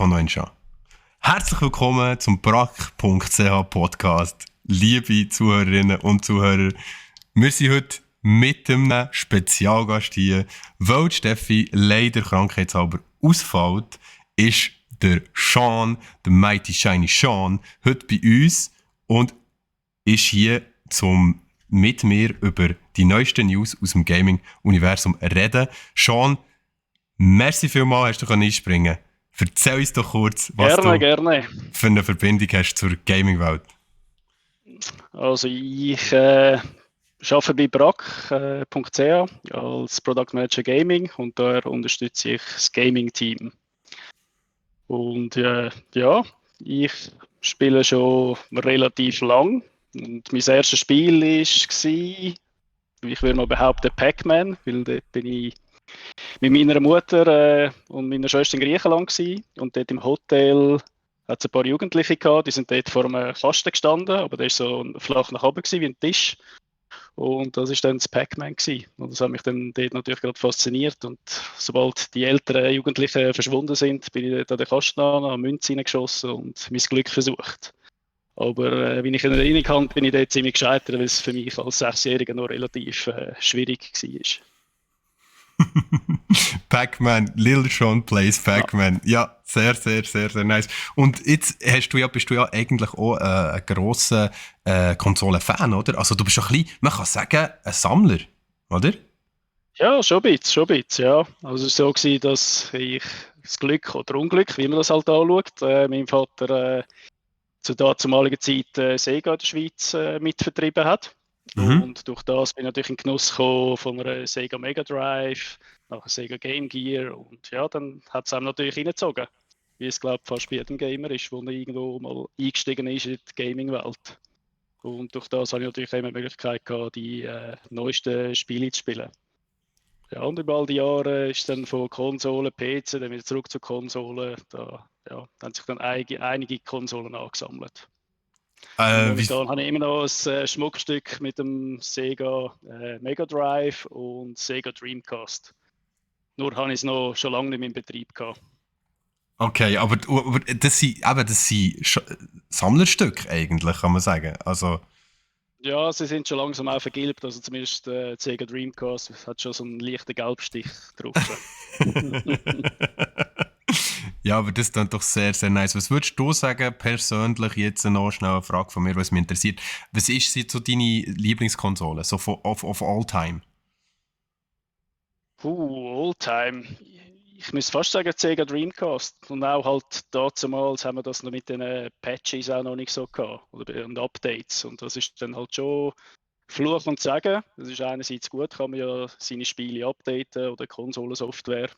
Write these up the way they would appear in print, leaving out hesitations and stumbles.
von euch an. Herzlich willkommen zum brack.ch Podcast. Liebe Zuhörerinnen und Zuhörer, wir sind heute mit einem Spezialgast hier, weil Steffi leider krankheitshalber ausfällt, ist der Sean, der Mighty Shiny Sean, heute bei uns und ist hier zum mit mir über die neuesten News aus dem Gaming-Universum reden. Sean, merci vielmals, hast du einspringen können. Erzähl uns doch kurz, was Gerne. für eine Verbindung hast zur Gaming-Welt. Also ich arbeite bei brack.ch als Product Manager Gaming und da unterstütze ich das Gaming-Team. Und ja, ich spiele schon relativ lang und mein erstes Spiel war, ich würde mal behaupten, Pac-Man, weil dort bin ich mit meiner Mutter und meiner Schwester in Griechenland gewesen. Und dort im Hotel hat es ein paar Jugendliche gehabt, die sind dort vor einem Kasten gestanden, aber der ist so flach nach oben gewesen, wie ein Tisch. Und das ist dann das Pac-Man gewesen. Und das hat mich dann dort natürlich gerade fasziniert. Und sobald die älteren Jugendlichen verschwunden sind, bin ich dort an den Kasten an, habe Münze reingeschossen und mein Glück versucht. Aber wie ich in Erinnerung habe, bin ich dort ziemlich gescheitert, weil es für mich als Sechsjähriger noch relativ schwierig war. Pac-Man, Lil Sean plays Pac-Man. Ja, sehr, sehr, sehr, sehr nice. Und jetzt bist du ja eigentlich auch ein grosser Konsolen-Fan, oder? Also du bist ein bisschen, man kann sagen, ein Sammler, oder? Ja, schon ein bisschen, ja. Also es war so, dass ich das Glück oder Unglück, wie man das halt anschaut, mein Vater zur damaligen Zeit Sega in der Schweiz mitvertrieben hat. Mhm. Und durch das bin ich natürlich in den Genuss gekommen von einer Sega Mega Drive, nachher Sega Game Gear und ja, dann hat es einem natürlich reingezogen. Wie es, glaube ich, fast bei jedem Gamer ist, wo er irgendwo mal eingestiegen ist in die Gaming-Welt. Und durch das habe ich natürlich immer die Möglichkeit gehabt, die neuesten Spiele zu spielen. Ja, und über all die Jahre ist dann von Konsolen, PC, dann wieder zurück zu Konsolen. Da haben sich dann einige Konsolen angesammelt. Und Wie, momentan habe ich immer noch ein Schmuckstück mit dem Sega Mega Drive und Sega Dreamcast. Nur habe ich es noch schon lange nicht mehr in Betrieb gehabt. okay, aber das sind Sammlerstücke eigentlich, kann man sagen. Also, Ja, sie sind schon langsam auch vergilbt, also zumindest die Sega Dreamcast hat schon so einen leichten Gelbstich drauf. ja, aber das ist dann doch sehr, sehr nice. Was würdest du sagen, persönlich, jetzt noch schnell eine Frage von mir, was mich interessiert. Was ist so deine Lieblingskonsole, so of all time? Alltime. Ich muss fast sagen, Sega Dreamcast. Und auch halt damals haben wir das noch mit den Patches auch noch nicht so gehabt. Und Updates. Und das ist dann halt schon Fluch und Segen. Das ist einerseits gut, kann man ja seine Spiele updaten oder Konsolensoftware.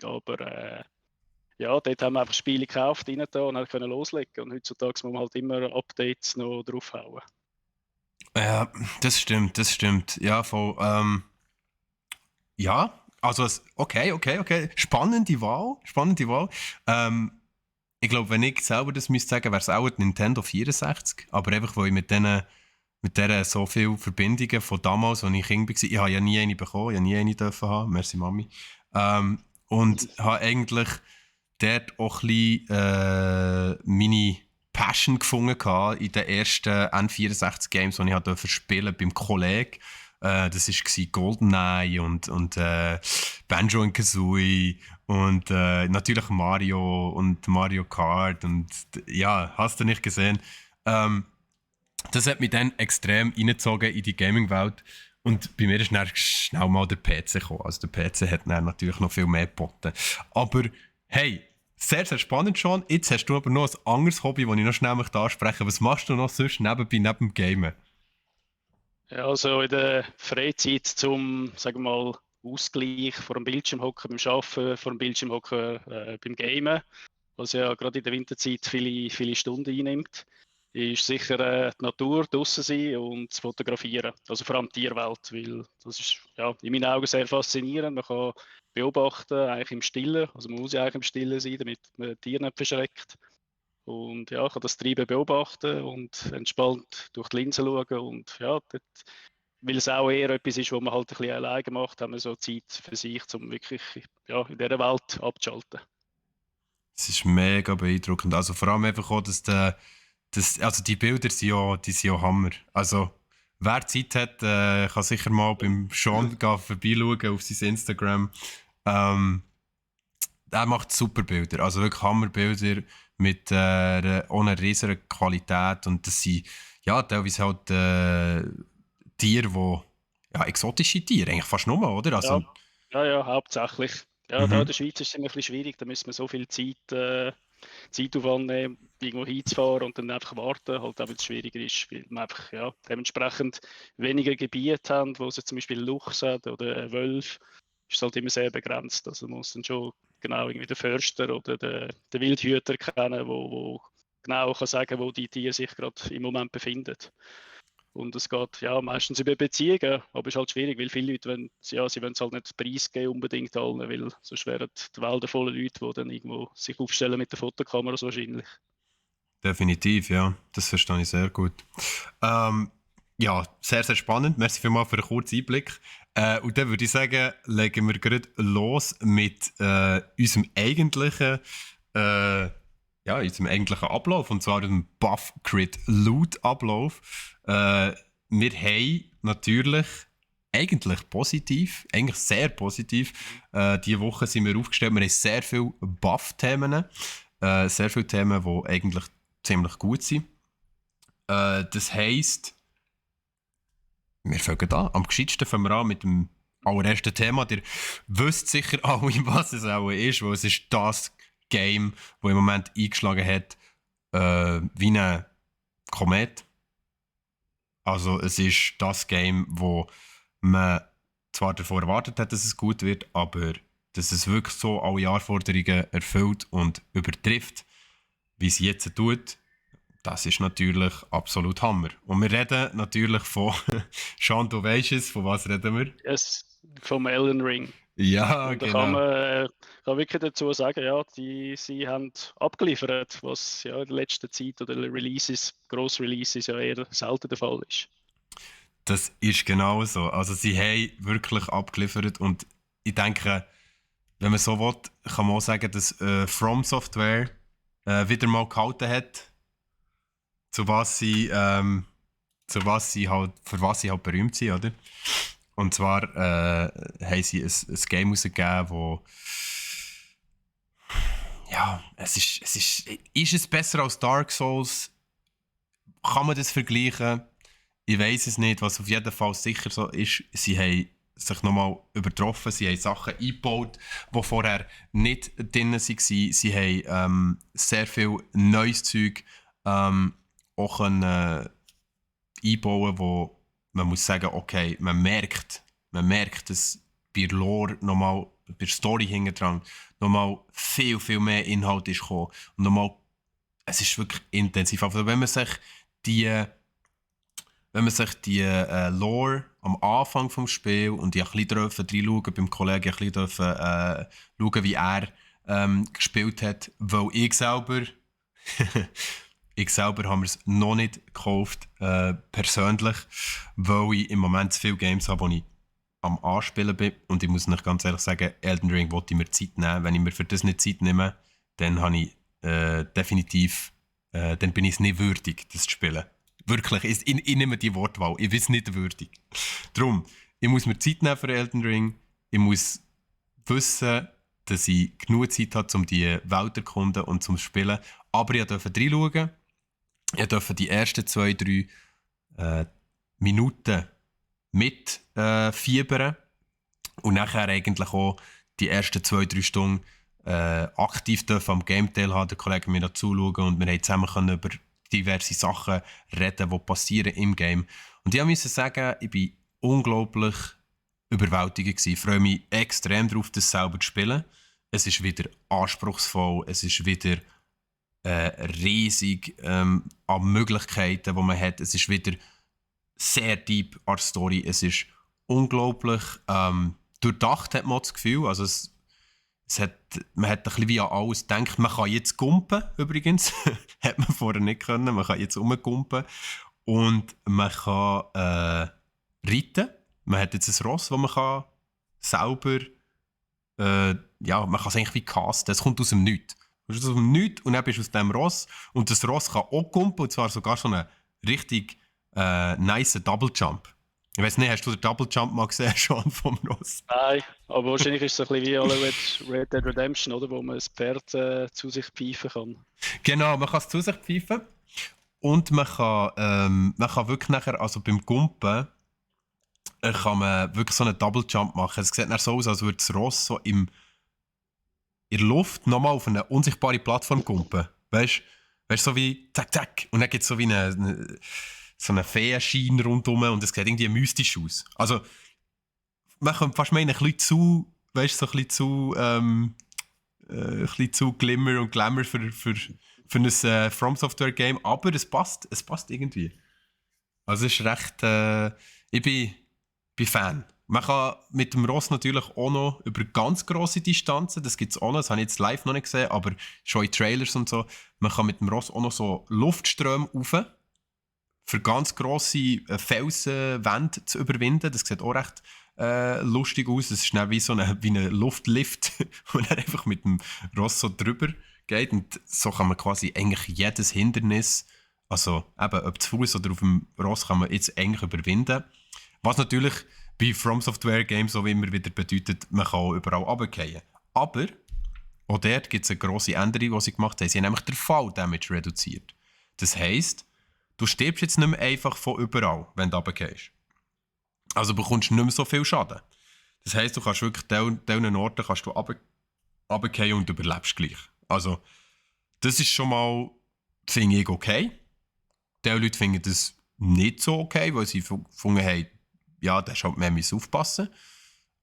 Aber ja, dort haben wir einfach Spiele gekauft, rein da und können loslegen. Und heutzutage muss man halt immer Updates noch draufhauen. Ja, das stimmt, das stimmt. Ja, voll. Ja, also okay. Spannende Wahl, spannende Wahl. Ich glaube, wenn ich selber das müsste sagen, wäre es auch ein Nintendo 64. Aber einfach, weil ich mit der so viele Verbindungen von damals, als ich Kind war, ich habe ja nie eine bekommen, ich habe nie eine dürfen haben, merci Mami. Und habe eigentlich dort auch ein bisschen meine Passion gefunden gehabt in den ersten N64-Games, die ich durfte spielen beim Kollegen. Das war GoldenEye und Banjo und Kazooie und natürlich Mario und Mario Kart und ja, hast du nicht gesehen. Das hat mich dann extrem reingezogen in die Gaming-Welt und bei mir ist dann schnell mal der PC gekommen. Also der PC hat dann natürlich noch viel mehr geboten. Aber hey, sehr, sehr spannend schon. Jetzt hast du aber noch ein anderes Hobby, das ich noch schnell ansprechen möchte. Was machst du noch sonst nebenbei, neben dem Gamen? Ja, also in der Freizeit zum, sagen wir mal, Ausgleich vor dem Bildschirm hocken, beim Arbeiten, vor dem Bildschirm hocken, beim Gamen, was ja gerade in der Winterzeit viele Stunden einnimmt, ist sicher die Natur, draußen sein und das Fotografieren. Also vor allem die Tierwelt, weil das ist ja, in meinen Augen sehr faszinierend. Man kann beobachten, eigentlich im Stillen, also man muss ja eigentlich im Stillen sein, damit man Tiere nicht verschreckt. Und ja, ich kann das Treiben beobachten und entspannt durch die Linse schauen. Und ja, dort, weil es auch eher etwas ist, was man halt ein bisschen alleine macht, haben wir so Zeit für sich, um wirklich ja, in dieser Welt abzuschalten. Es ist mega beeindruckend. Also vor allem einfach auch, also die Bilder sind ja Hammer. Also wer Zeit hat, kann sicher mal beim Sean vorbeischauen auf sein Instagram. Ähm, Er macht super Bilder, also wirklich Hammerbilder mit auch einer riesigen Qualität und das sind ja teilweise halt Tiere, ja, exotische Tiere, eigentlich fast nur, oder? Ja, Also, ja, hauptsächlich. Ja, da in mhm. der Schweiz ist es immer ein bisschen schwierig, da müssen wir so viel Zeitaufwand nehmen, irgendwo hinzufahren und dann einfach warten, halt auch, weil es schwieriger ist, weil wir einfach ja, dementsprechend weniger Gebiete haben, wo es jetzt zum Beispiel Luchs hat oder Wölfe, ist es halt immer sehr begrenzt. Also man muss dann schon genau irgendwie den Förster oder den Wildhüter kennen, wo genau kann sagen, wo die Tiere sich gerade im Moment befinden. Und es geht ja meistens über Beziehungen, aber es ist halt schwierig, weil viele Leute sie wollen es halt nicht preisgeben unbedingt allen, weil sonst wären die Wälder voller Leute, die dann irgendwo sich aufstellen mit den Fotokameras wahrscheinlich. Definitiv, ja, das verstehe ich sehr gut. Ähm, ja, sehr, sehr spannend. Merci vielmals für einen kurzen Einblick. Und dann würde ich sagen, legen wir gerade los mit unserem eigentlichen Ablauf, und zwar dem Buff Crit Loot Ablauf. Wir haben natürlich eigentlich positiv, eigentlich sehr positiv. Diese Woche sind wir aufgestellt, wir haben sehr viele Buff-Themen, sehr viele Themen, die eigentlich ziemlich gut sind. Das heisst, wir fangen an. Am gescheitsten fangen wir an mit dem allerersten Thema. Ihr wisst sicher alle, was es auch ist, weil es ist das Game, das im Moment eingeschlagen hat, wie ein Komet. Also es ist das Game, wo man zwar davor erwartet hat, dass es gut wird, aber dass es wirklich so alle Anforderungen erfüllt und übertrifft, wie es jetzt tut, das ist natürlich absolut Hammer. Und wir reden natürlich von, Sean, du weisst es, von was reden wir? Yes, vom Elden Ring. Ja, Und da kann genau. man kann wirklich dazu sagen, ja, sie haben abgeliefert, was ja in der letzten Zeit oder Releases, Gross-Releases ja eher selten der Fall ist. Das ist genau so. Also sie haben wirklich abgeliefert und ich denke, wenn man so will, kann man auch sagen, dass From Software wieder mal gehalten hat, zu was sie, für was sie halt berühmt sind, oder? Und zwar haben sie ein Game rausgegeben, wo ja, ist es besser als Dark Souls? Kann man das vergleichen? Ich weiß es nicht. Was auf jeden Fall sicher so ist, sie haben sich nochmal übertroffen, sie haben Sachen eingebaut, die vorher nicht drin waren. Sie haben sehr viel neues Zeug auch einbauen, wo man muss sagen, okay, man merkt, dass bei Lore nochmal, bei der Story hinten dran, nochmal viel, viel mehr Inhalt ist gekommen. Und nochmal, es ist wirklich intensiv. Also die, wenn man sich die Lore am Anfang des Spiels und ich ein bisschen reinschauen beim Kollegen, ein bisschen schauen, wie er gespielt hat, weil ich selber habe es noch nicht gekauft, persönlich, weil ich im Moment zu viele Games habe, die ich am Anspielen bin. Und ich muss nicht ganz ehrlich sagen, Elden Ring wollte ich mir Zeit nehmen. Wenn ich mir für das nicht Zeit nehme, dann habe ich definitiv, dann bin ich es nicht würdig, das zu spielen. Wirklich, ich nehme die Wortwahl, ich bin es nicht würdig. Darum, ich muss mir Zeit nehmen für Elden Ring, ich muss wissen, dass ich genug Zeit habe, um die Welt zu erkunden und zum Spielen. Aber ich durfte reinschauen, ich durfte die ersten 2, 3 Minuten mit fiebern und nachher eigentlich auch die ersten 2, 3 Stunden aktiv am Game teilhaben, der Kollege mir noch zuschauen und wir haben zusammen können über diverse Sachen reden, die passieren im Game. Und ich musste sagen, ich bin unglaublich überwältigend gewesen. Ich freue mich extrem darauf, das selber zu spielen. Es ist wieder anspruchsvoll, es ist wieder riesig an Möglichkeiten, die man hat. Es ist wieder sehr deep an der Story. Es ist unglaublich durchdacht, hat man das Gefühl. Also man hat ein bisschen wie an alles gedacht. Man kann jetzt gumpen, übrigens. Hat man vorher nicht können. Man kann jetzt rumgumpen. Und man kann reiten. Man hat jetzt ein Ross, das man selber man kann es eigentlich wie casten. Es kommt aus dem Nichts. Du bist aus dem Nichts und dann bist du aus dem Ross. Und das Ross kann auch kumpen, und zwar sogar so einen richtig nice Double Jump. Ich weiß nicht, hast du den Double Jump mal gesehen schon vom Ross? Nein, aber wahrscheinlich ist es ein bisschen wie alle Red Dead Redemption, oder? Wo man das Pferd zu sich pfeifen kann. Genau, man kann es zu sich pfeifen. Und man kann wirklich nachher, also beim Kumpen, kann man wirklich so einen Double Jump machen. Es sieht dann so aus, als würde das Ross so in der Luft nochmal auf eine unsichtbare Plattform kumpen. Weißt du, so wie zack, zack. Und dann gibt es so wie so eine Feenschein rundherum und es sieht irgendwie mystisch aus. Also, man könnte fast meinen, ein bisschen zu, weißt du, so ein bisschen zu Glimmer und Glamour für ein From Software Game, aber es passt irgendwie. Also, es ist recht, bin Fan. Man kann mit dem Ross natürlich auch noch über ganz grosse Distanzen, das gibt es auch noch, das habe ich jetzt live noch nicht gesehen, aber schon in Trailers und so, man kann mit dem Ross auch noch so Luftströme rauf, für ganz grosse Felsenwände zu überwinden. Das sieht auch recht lustig aus. Es ist dann wie wie ein Luftlift, wo man einfach mit dem Ross so drüber geht. Und so kann man quasi eigentlich jedes Hindernis, also eben ob zu Fuß oder auf dem Ross, kann man jetzt eigentlich überwinden. Was natürlich bei From Software Games so wie immer wieder bedeutet, man kann auch überall runterfallen. Aber auch dort gibt es eine grosse Änderung, die sie gemacht haben. Sie haben nämlich den Fall-Damage reduziert. Das heisst, du stirbst jetzt nicht mehr einfach von überall, wenn du runtergehst. Also bekommst du nicht mehr so viel Schaden. Das heisst, du kannst wirklich diesen Orten kannst du runtergehen und überlebst gleich. Also, das ist schon mal, finde ich, okay. Die Leute finden das nicht so okay, weil sie gefunden haben, ja, da halt mehr aufpassen.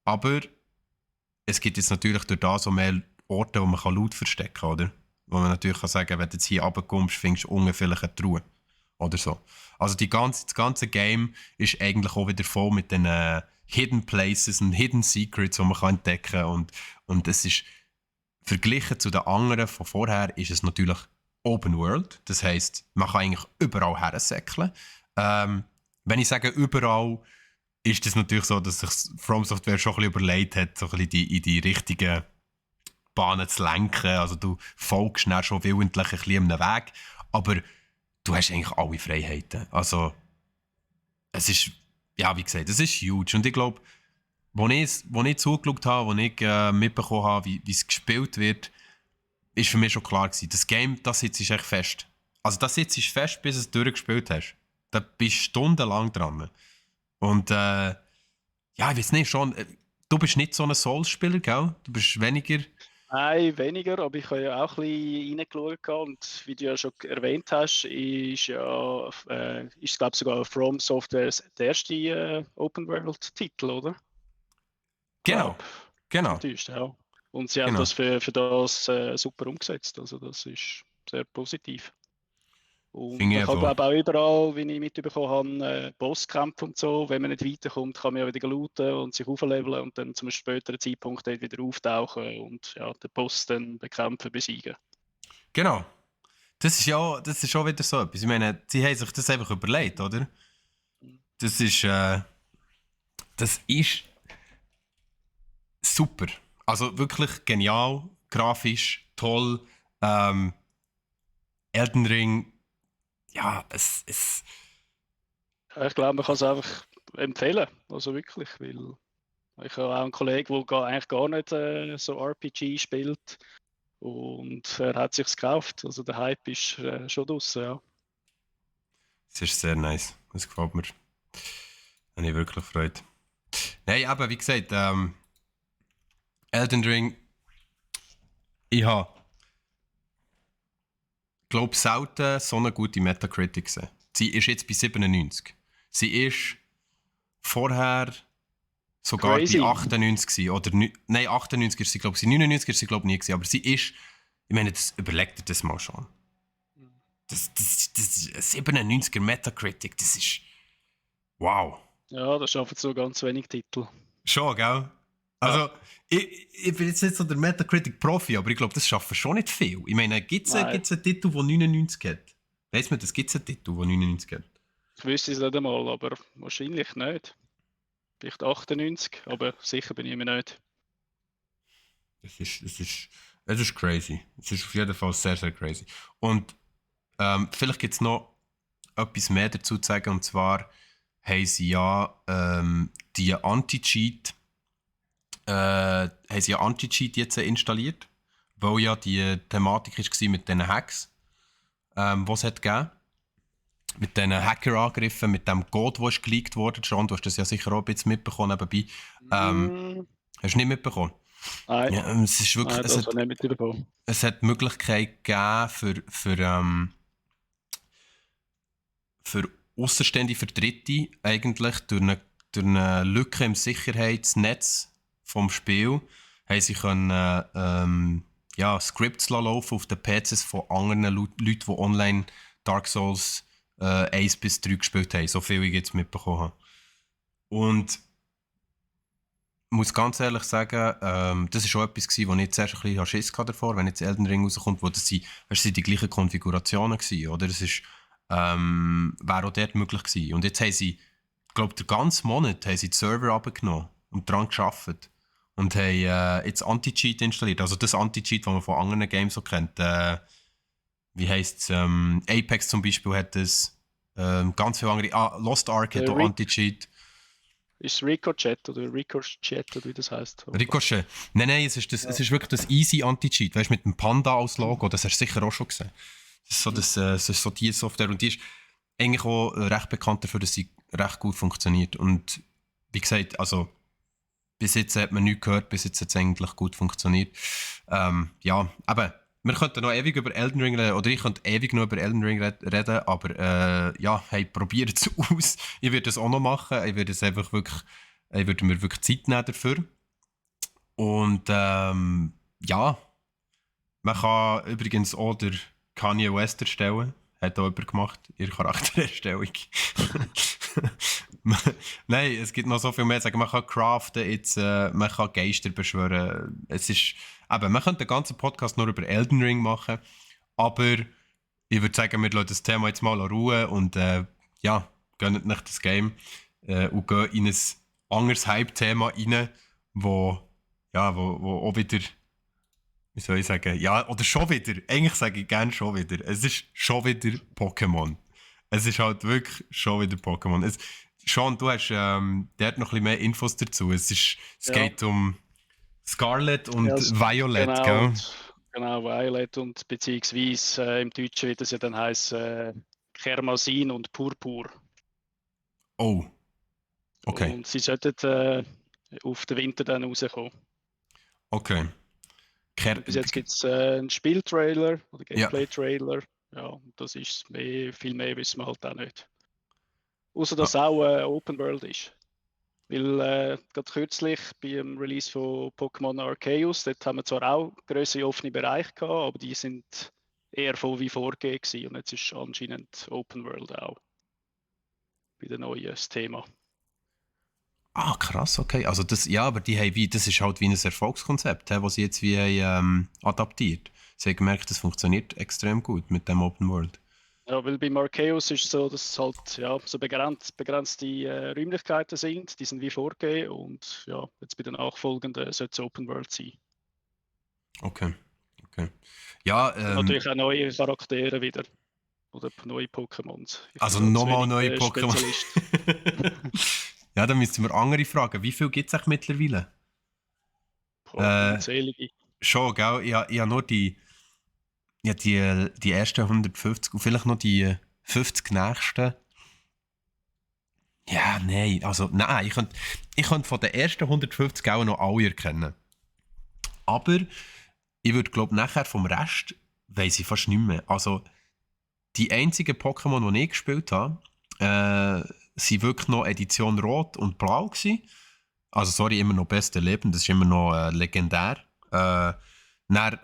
Aber es gibt jetzt natürlich durch das so mehr Orte, wo man laut verstecken kann, oder? Wo man natürlich kann sagen, wenn du jetzt hier runterkommst, findest du unten vielleicht eine Truhe. Oder so. Also das ganze Game ist eigentlich auch wieder voll mit den Hidden Places und Hidden Secrets, die man kann entdecken kann. Und es ist, verglichen zu den anderen von vorher, ist es natürlich Open World. Das heisst, man kann eigentlich überall hersäckeln. Wenn ich sage überall, ist es natürlich so, dass sich From Software schon ein bisschen überlegt hat, so ein bisschen in die richtigen Bahnen zu lenken. Also du folgst dann schon willentlich ein bisschen einem Weg. Aber du hast eigentlich alle Freiheiten. Also, es ist, ja, wie gesagt, es ist huge. Und ich glaube, als ich zugeschaut habe, als ich mitbekommen habe, wie es gespielt wird, ist für mich schon klar gewesen, das Game, das jetzt ist echt fest. Also, das jetzt ist fest, bis du es durchgespielt hast. Da bist du stundenlang dran. Und, ja, ich weiß nicht, schon, du bist nicht so ein Souls-Spieler, gell? Du bist weniger... Nein, weniger, aber ich habe ja auch ein bisschen reingeschaut und wie du ja schon erwähnt hast, ist ja, ist glaube ich sogar From Software der erste Open-World-Titel, oder? Genau, Glaub, genau, enttäuscht, ja. Und sie haben genau. das für das super umgesetzt, also das ist sehr positiv. Und Finde man ich kann einfach. glaube auch überall, wie ich mitbekommen habe, Bosskämpfe und so, wenn man nicht weiterkommt, kann man ja wieder looten und sich aufleveln und dann zum späteren Zeitpunkt dort wieder auftauchen und ja, den Boss dann bekämpfen, besiegen. Genau. Das ist schon wieder so etwas. Ich meine, sie haben sich das einfach überlegt, oder? Das ist, äh, das ist super. Also wirklich genial, grafisch, toll. Ähm, Elden Ring, ja, Ja, ich glaube, man kann es einfach empfehlen, also wirklich, weil ich habe auch einen Kollegen, der eigentlich gar nicht so RPG spielt und er hat sich's gekauft, also der Hype ist schon draussen, ja. es ist sehr nice. Das gefällt mir. Habe ich wirklich Freude. Nein, aber wie gesagt, Elden Ring, ich habe, glaube selten so eine gute Metacritic gesehen. Sie ist jetzt bei 97. Sie ist vorher sogar bei Crazy. 98 gewesen, oder nein, 98 ist sie, glaube ich, 99 ist sie, glaube ich, nie gewesen, aber sie ist, ich meine, überlegt dir das mal schon. Das 97er Metacritic, das ist, wow. Ja, das schaffen so ganz wenig Titel. Schon, gell? Ja. Also, ich bin jetzt nicht so der Metacritic-Profi, aber ich glaube, das schaffen schon nicht viel. Ich meine, gibt es Nein, einen Titel, der 99 hat? Weiss man, das gibt es einen Titel, der 99 hat? ich wüsste es nicht einmal, aber wahrscheinlich nicht. Vielleicht 98, aber sicher bin ich mir nicht. Das ist Es ist crazy. Es ist auf jeden Fall sehr, sehr crazy. Und vielleicht gibt es noch etwas mehr dazu zu sagen. Und zwar haben sie ja die Anti-Cheat haben sie ja Anti-Cheat jetzt installiert, weil ja die Thematik war mit diesen Hacks, die es hat gegeben. Mit diesen Hacker-Angriffen, mit dem Code, der geleakt wurde. Schon, du hast das ja sicher auch ein bisschen mitbekommen nebenbei. Hast du nicht mitbekommen? Nein, Ja, es ist wirklich, nein, das habe ich nicht mitbekommen. es hat die Möglichkeit gegeben für Außenstehende, für Dritte, eigentlich durch eine Lücke im Sicherheitsnetz vom Spiel, haben sie können, Scripts laufen auf den PCs von anderen Leuten, die online Dark Souls 1 bis 3 gespielt haben. So viel ich jetzt mitbekommen habe. Und ich muss ganz ehrlich sagen, das war schon etwas, wo ich zuerst ein bisschen Schiss hatte davor, wenn jetzt Elden Ring rauskommt, wo das sind die gleichen Konfigurationen gewesen, oder? Das ist, wäre auch dort möglich gewesen. Und jetzt haben sie, ich glaube, den ganzen Monat haben sie die Server runtergenommen und daran gearbeitet. Und haben jetzt Anti-Cheat installiert. Also das Anti-Cheat, das man von anderen Games so kennt. Wie heisst es? Apex zum Beispiel hat das. Ganz viele andere. Lost Ark hat auch Anti-Cheat. Ist es Ricochet oder wie das heisst? Ricochet. Nein, es ist wirklich das easy Anti-Cheat. Weißt du, mit dem Panda als Logo, das hast du sicher auch schon gesehen. Das ist so die Software. Und die ist eigentlich auch recht bekannt dafür, dass sie recht gut funktioniert. Und wie gesagt, also bis jetzt hat man nichts gehört, bis jetzt hat es eigentlich gut funktioniert. Ja, aber wir könnten noch ewig über Elden Ring reden, oder ich könnte ewig noch über Elden Ring reden, aber hey, probiert es aus. Ich würde es auch noch machen. Ich würde mir wirklich Zeit nehmen dafür. Und ja, man kann übrigens auch der Kanye West erstellen. Hat auch jemand gemacht, ihre Charaktererstellung. Nein, es gibt noch so viel mehr. Man kann craften, jetzt, man kann Geister beschwören. Es ist, eben, man könnte den ganzen Podcast nur über Elden Ring machen, aber ich würde sagen, wir lassen das Thema jetzt mal ruhen und ja, gönnt nicht das Game und gehen in ein anderes Hype-Thema rein, wo auch wieder, wie soll ich sagen, ja, oder schon wieder, eigentlich sage ich gerne schon wieder, es ist schon wieder Pokémon. Es ist halt wirklich schon wieder Pokémon. Sean, du hast dort noch ein bisschen mehr Infos dazu. Es geht um Scarlet und Violet, genau, gell? Genau, Violet und beziehungsweise im Deutschen wird es ja dann heißen Kermasin und Purpur. Oh, okay. Und sie sollten auf den Winter dann rauskommen. Okay. Bis jetzt gibt es einen Spieltrailer oder Gameplay-Trailer. Ja, das ist viel mehr wissen wir halt auch nicht. Außer dass es auch Open World ist. Weil gerade kürzlich beim Release von Pokémon Arceus, dort haben wir zwar auch grössere offene Bereiche gehabt, aber die sind eher voll wie vorgegeben gewesen. Und jetzt ist anscheinend Open World auch wieder ein neues Thema. Ah, krass, okay. Also das, ja, aber das ist halt wie ein Erfolgskonzept, das sie jetzt wie adaptiert. Sie haben gemerkt, das funktioniert extrem gut mit dem Open World. Ja, weil bei Arceus ist es so, dass es halt ja, so begrenzte Räumlichkeiten sind, die sind wie vorgegeben und ja, jetzt bei den nachfolgenden sollte es Open World sein. Okay. Ja, natürlich auch neue Charaktere wieder. Oder neue Pokémons. Also nochmal neue Pokémon. Ja, dann müssten wir andere fragen. Wie viel gibt es mittlerweile? Unzählige. Schon, gell? Ich habe nur die ersten 150 und vielleicht noch die 50 nächsten. Ja, nein. Also, nein, ich könnte von den ersten 150 auch noch alle erkennen. Aber ich würde, glaube nachher vom Rest weiss ich fast nicht mehr. Also, die einzigen Pokémon, die ich gespielt habe, sind wirklich noch Edition Rot und Blau gewesen. Also, sorry, immer noch beste Leben, das ist immer noch legendär. Dann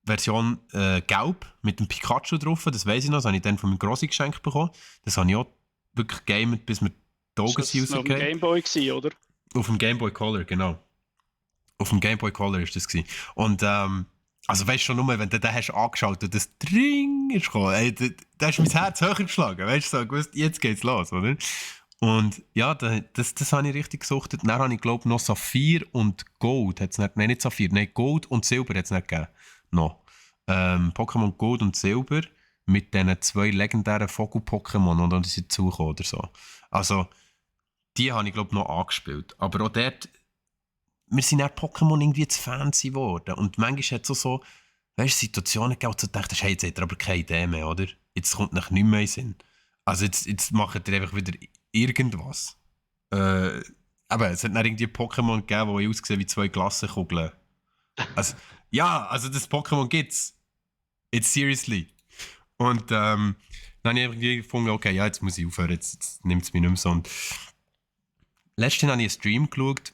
Version Gelb mit dem Pikachu drauf, das weiss ich noch, das habe ich dann von meinem Grossi geschenkt bekommen. Das habe ich auch wirklich gegamet, bis mir die Augen rausgehen. Das war auf dem Gameboy gewesen, oder? Auf dem Game Boy Color, genau. Auf dem Game Boy Color war das gewesen. Und also weißt du schon nur, wenn du den hast angeschaltet, das Dring ist gekommen, ey, da ist mein Herz höher geschlagen, weißt du, so gewusst, jetzt geht's los, oder? Und ja, das habe ich richtig gesucht. Dann habe ich, glaube ich, noch Saphir und Gold. Nein, nicht Saphir, nein, Gold und Silber hat es nicht gegeben. noch. Pokémon Gold und Silber mit diesen 2 legendären Vogel-Pokémon, und die sind dazugekommen oder so. Also, die habe ich, glaube ich, noch angespielt. Aber auch dort, wir sind auch Pokémon irgendwie zu fancy geworden. Und manchmal hat es so, weißt du, Situationen gegeben, wo du denkst, hey, jetzt hat er aber keine Idee mehr, oder? Jetzt kommt nach nicht mehr in den Sinn. Also jetzt macht er einfach wieder irgendwas. Aber es hat dann irgendwie Pokémon gegeben, die aussehen wie 2 Glassenkugeln. Also, ja, also das Pokémon gibt's. It's seriously. Und dann habe ich irgendwie gefunden, okay, ja, jetzt muss ich aufhören, jetzt nimmt es mich nicht mehr so. Und letztens habe ich einen Stream geschaut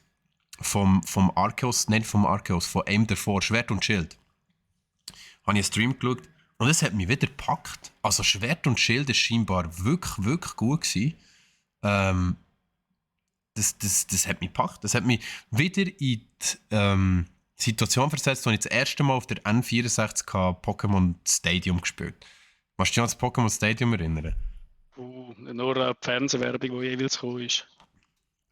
vom Arceus, nicht vom Arceus, von einem davor, Schwert und Schild. Habe ich einen Stream geschaut und es hat mich wieder gepackt. Also Schwert und Schild ist scheinbar wirklich, wirklich gut gewesen. Das hat mich gepackt. Das hat mich wieder in die Situation versetzt, als ich das erste Mal auf der N64 Pokémon Stadium gespielt habe. Kannst du dich an das Pokémon Stadium erinnern? Nur an die Fernsehwerbung, die jeweils gekommen ist.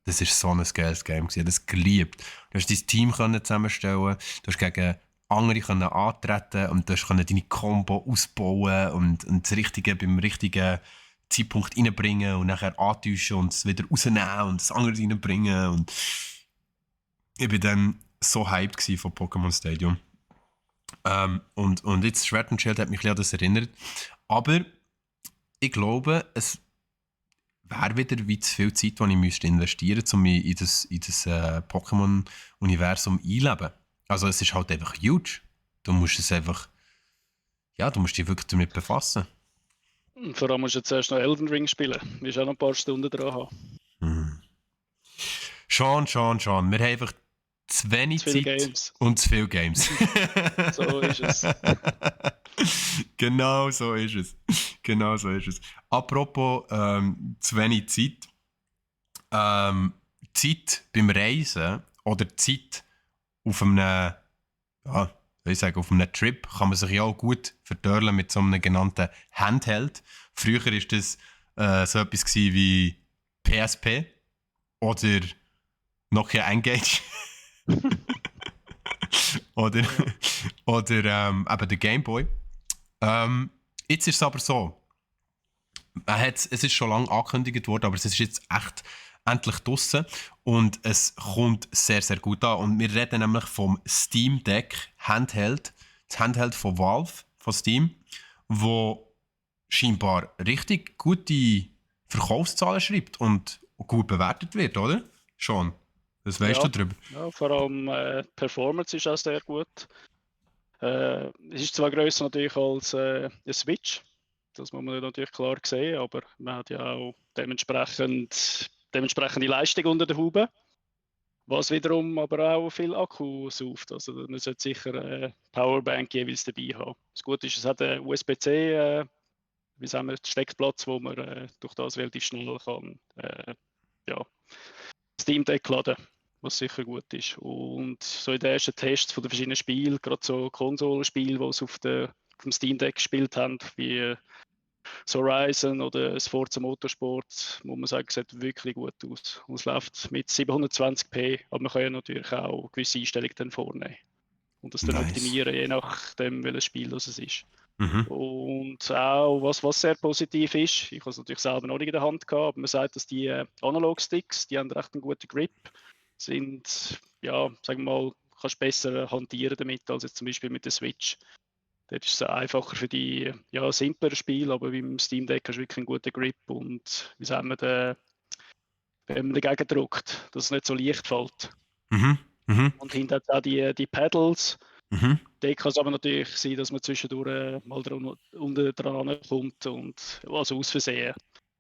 Das war so ein geiles Game. Ich habe das geliebt. Du hast dein Team zusammenstellen, du hast gegen andere antreten und du hast deine Combo ausbauen und das Richtige beim richtigen Zeitpunkt reinbringen und nachher antäuschen und es wieder rausnehmen und das andere reinbringen. Und ich war dann so hyped von Pokémon Stadium. Und jetzt Schwert und Schild hat mich ein bisschen an das erinnert. Aber ich glaube, es wäre wieder wie zu viel Zeit, die ich müsste investieren müsste, um mich in das Pokémon-Universum einleben. Also es ist halt einfach huge. Du musst es einfach, ja, du musst dich wirklich damit befassen. Und vor allem musst du jetzt erst noch Elden Ring spielen. Du wirst auch noch ein paar Stunden dran haben. Schon. Wir haben einfach zu wenig Zu viele Zeit Games. und zu viele Games. So ist es. Genau so ist es. Apropos zu wenig Zeit. Zeit beim Reisen oder Zeit auf einem, ja, auf einem Trip kann man sich ja auch gut verdörlen mit so einem genannten Handheld. Früher war das so etwas wie PSP oder Nokia Engage. oder eben der Gameboy. Jetzt ist es aber so, es ist schon lange angekündigt worden, aber es ist jetzt echt endlich draussen und es kommt sehr, sehr gut an. Und wir reden nämlich vom Steam Deck Handheld, das Handheld von Valve, von Steam, wo scheinbar richtig gute Verkaufszahlen schreibt und gut bewertet wird, oder? Schon. Das weißt du drüber. Ja, vor allem die Performance ist auch sehr gut. Es ist zwar grösser natürlich als eine Switch, das muss man natürlich klar sehen, aber man hat ja auch dementsprechende Leistung unter der Haube, was wiederum aber auch viel Akku sauft. Also man sollte sicher eine Powerbank jeweils dabei haben. Das Gute ist, es hat einen USB-C, wie sagen wir, Steckplatz, wo man durch das relativ schnell kann Steam Deck laden, was sicher gut ist. Und so in den ersten Tests von den verschiedenen Spielen, gerade so Konsolenspiele, die es auf dem Steam Deck gespielt haben, wie so Horizon oder das Forza Motorsport, muss man sagen, sieht wirklich gut aus. Und es läuft mit 720p, aber man kann ja natürlich auch gewisse Einstellungen dann vornehmen und das dann optimieren, je nachdem, welches Spiel das es ist. Und auch, was sehr positiv ist, ich habe es natürlich selber noch nicht in der Hand gehabt, aber man sagt, dass die Analog-Sticks, die haben recht einen guten Grip, sind, ja, sagen wir mal, kannst besser hantieren damit, als jetzt zum Beispiel mit der Switch. Dort ist es einfacher für die simpleren Spiele, aber beim Steam Deck hast du wirklich einen guten Grip und wie sagen wir, wenn man dagegen drückt, dass es nicht so leicht fällt. Und hinten hat es auch die Pedals. Da kann es aber natürlich sein, dass man zwischendurch mal unten dran kommt und also aus Versehen,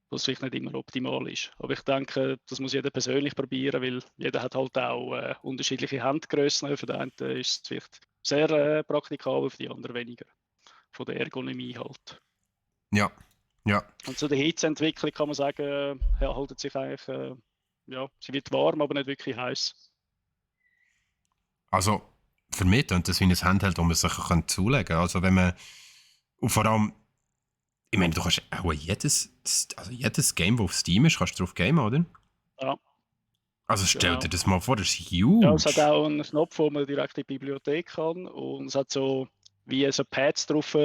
was vielleicht nicht immer optimal ist. Aber ich denke, das muss jeder persönlich probieren, weil jeder hat halt auch unterschiedliche Handgrössen. Für den einen ist es vielleicht sehr praktikabel, für die anderen weniger. Von der Ergonomie halt. Ja. Und zu der Hitzeentwicklung kann man sagen, haltet sich eigentlich, sie wird warm, aber nicht wirklich heiß. Also, für mich klingt das wie ein Handheld, das man sich zulegen kann. Also, wenn man, und vor allem, ich meine, du kannst auch jedes Game, das auf Steam ist, kannst du drauf gamen, oder? Ja. Also stell dir das mal vor, das ist huge. Ja, es hat auch einen Knopf, wo man direkt in die Bibliothek kann und es hat so wie so Pads drauf,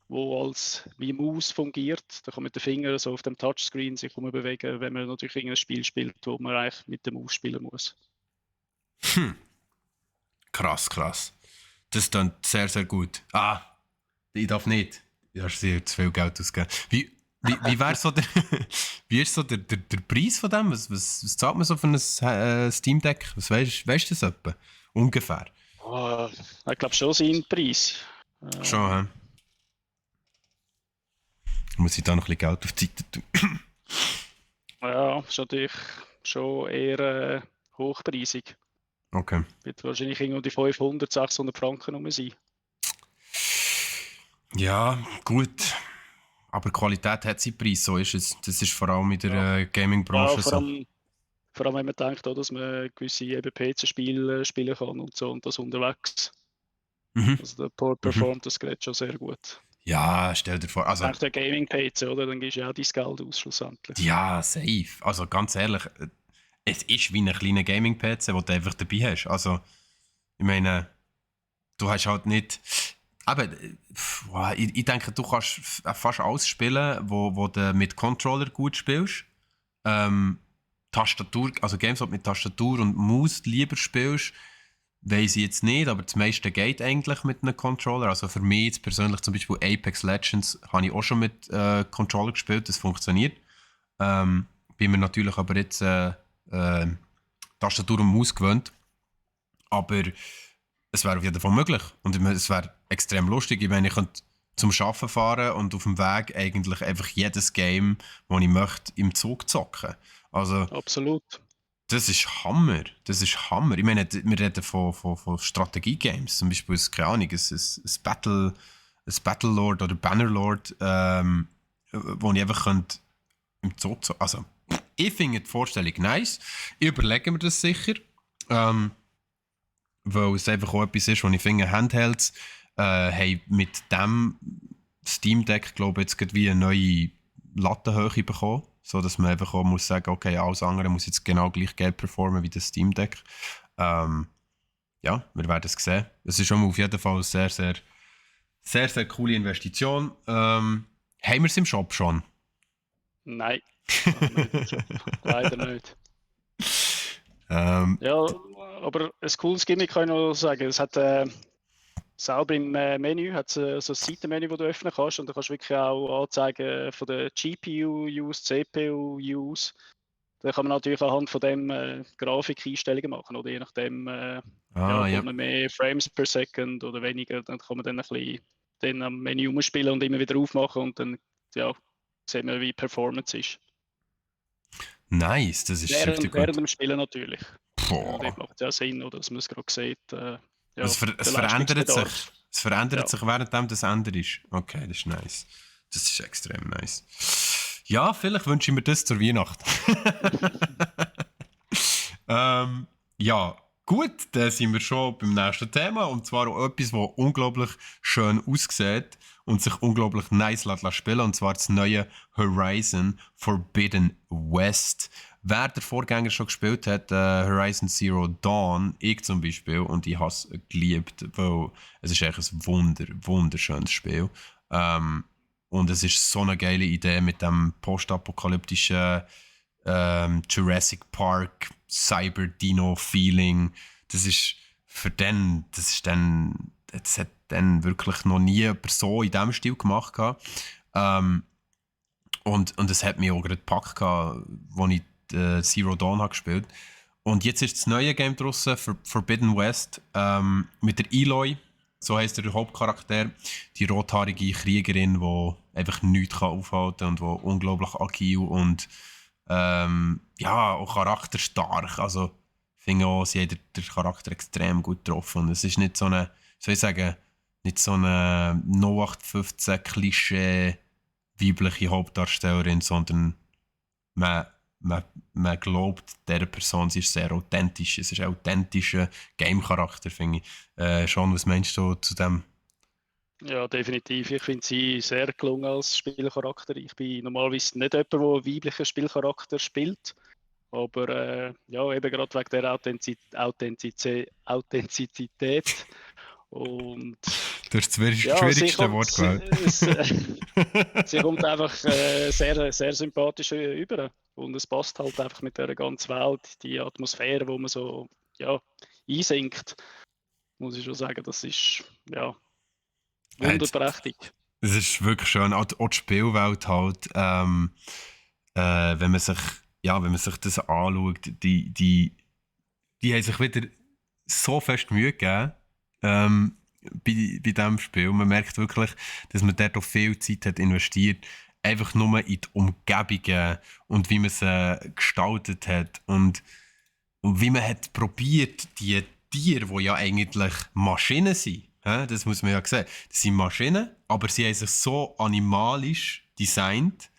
wo als wie Maus fungiert. Da kann man mit den Fingern so auf dem Touchscreen sich bewegen, wenn man natürlich irgendein Spiel spielt, wo man eigentlich mit der Maus spielen muss. Krass, krass. Das ist dann sehr, sehr gut. Ich darf nicht. Du hast sehr zu viel Geld ausgegeben. Wie wäre so der, wie ist so der Preis von dem? Was zahlt man so für ein Steam Deck? Was weißt du das etwa? Ungefähr. Ich glaube schon seinen Preis. Schon, hä? Muss ich da noch ein bisschen Geld auf die Seite tun? Ja, ist natürlich schon eher hochpreisig. Okay. Wird wahrscheinlich irgendwie die 500, 600 Franken rum sein. Ja, gut. Aber Qualität hat seinen Preis, so ist es. Das ist vor allem in der Gaming-Branche Ja, so. vor allem, wenn man denkt, auch, dass man gewisse PC-Spiele spielen kann und so und das unterwegs. Mhm. Also der Port performt das Gerät schon sehr gut. Ja, stell dir vor. Also, Nach der Gaming-PC, oder? Dann gibst du ja auch dein Geld aus, schlussendlich. ja, safe. Also ganz ehrlich, es ist wie ein kleiner Gaming-PC, den du einfach dabei hast. Also, ich meine, du hast halt nicht. Aber ich denke, du kannst fast alles spielen, wo du mit Controller gut spielst. Tastatur, also Games, die du mit Tastatur und Maus lieber spielst, weiss ich jetzt nicht, aber das meiste geht eigentlich mit einem Controller. Also für mich jetzt persönlich zum Beispiel Apex Legends habe ich auch schon mit Controller gespielt, das funktioniert. Bin mir natürlich aber jetzt Tastatur und Maus gewöhnt. Aber es wäre auf jeden Fall möglich. Und es wäre extrem lustig. Ich meine, ich könnte zum Arbeiten fahren und auf dem Weg eigentlich einfach jedes Game, das ich möchte, im Zug zocken. Also, Absolut. das ist Hammer. Das ist Hammer. Ich meine, wir reden von Strategie-Games. Zum Beispiel, keine Ahnung, ein Battlelord oder Bannerlord, wo ich einfach könnte im Zug zocken. Also, ich finde die Vorstellung nice. Ich überlege mir das sicher. Weil es einfach auch etwas ist, was ich finde, Handhelds haben mit dem Steam Deck, glaube ich, jetzt gerade wie eine neue Lattenhöhe bekommen. So dass man einfach auch muss sagen, okay, alles andere muss jetzt genau gleich Geld performen wie das Steam Deck. Ja, wir werden es sehen. Es ist schon auf jeden Fall eine sehr, sehr, sehr, sehr coole Investition. Haben wir es im Shop schon? Nein, leider nicht. Ja, aber ein cooles Gimmick kann ich noch sagen. Es hat selber im Menü hat so ein Seitenmenü, das du öffnen kannst und da kannst du wirklich auch anzeigen von der GPU-Use, CPU-Use. Da kann man natürlich anhand von dem Grafikeinstellungen machen oder je nachdem, will man mehr Frames per Second oder weniger, dann kann man dann ein bisschen dann am Menü umspielen und immer wieder aufmachen und dann sehen wir, wie die Performance ist. Nice, das ist richtig gut. Während dem Spielen natürlich. Boah. Das macht ja Sinn, oder, dass man es gerade sieht. Es verändert sich, währenddem das Ende ist. Okay, das ist nice. Das ist extrem nice. Ja, vielleicht wünsche ich mir das zur Weihnacht. Ja, gut, dann sind wir schon beim nächsten Thema. Und zwar auch etwas, das unglaublich schön aussieht und sich unglaublich nice spielen lässt. Und zwar das neue Horizon Forbidden West. Wer der Vorgänger schon gespielt hat, Horizon Zero Dawn, ich zum Beispiel, und ich habe es geliebt, weil es ist eigentlich ein wunderschönes Spiel. Und es ist so eine geile Idee mit dem postapokalyptischen Jurassic Park Cyber-Dino-Feeling. Das hat dann wirklich noch nie jemand so in diesem Stil gemacht. Und es hat mich auch gerade gepackt, als ich Zero Dawn habe gespielt. Und jetzt ist das neue Game draussen, Forbidden West, mit der Eloy, so heisst der Hauptcharakter, die rothaarige Kriegerin, die einfach nichts aufhalten kann und die unglaublich agil und auch charakterstark. Also ich finde auch, sie hat den Charakter extrem gut getroffen. Und es ist nicht so eine, soll ich sagen, nicht so eine 0815 Klischee weibliche Hauptdarstellerin, sondern man glaubt dieser Person, sie ist sehr authentisch. Es ist ein authentischer Game-Charakter, finde ich. Sean, was meinst du zu dem? Ja, definitiv. Ich finde sie sehr gelungen als Spielcharakter. Ich bin normalerweise nicht jemand, der einen weiblichen Spielcharakter spielt. Aber eben gerade wegen der Authentizität. Und Du hast das Ja, schwierigste Wort gewählt. sie kommt einfach sehr, sehr sympathisch über. Und es passt halt einfach mit der ganzen Welt, die Atmosphäre, wo man so ja, einsinkt, muss ich schon sagen, das ist ja wunderprächtig. Es ist wirklich schön, auch die Spielwelt halt, wenn man sich, ja, wenn man sich das anschaut, die haben sich wieder so fest Mühe gegeben, bei diesem Spiel. Man merkt wirklich, dass man dort auch viel Zeit hat investiert, einfach nur in die Umgebungen und wie man sie gestaltet hat und wie man hat probiert, die Tiere, die ja eigentlich Maschinen sind, das muss man ja sehen, das sind Maschinen, aber sie haben sich so animalisch designt,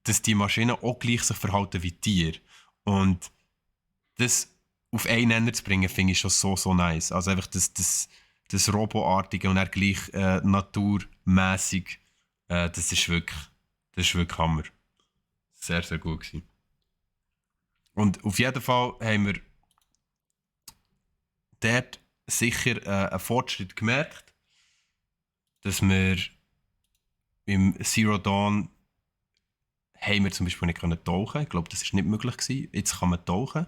dass die Maschinen auch gleich sich verhalten wie Tiere. Und das auf einen Nenner zu bringen, finde ich schon so, so nice. Also einfach das Roboartige und dann gleich naturmäßig, das ist wirklich Hammer. Sehr, sehr gut gewesen. Und auf jeden Fall haben wir dort sicher einen Fortschritt gemerkt, dass wir im Zero Dawn haben wir zum Beispiel nicht tauchen können. Ich glaube, das ist nicht möglich gewesen. Jetzt kann man tauchen.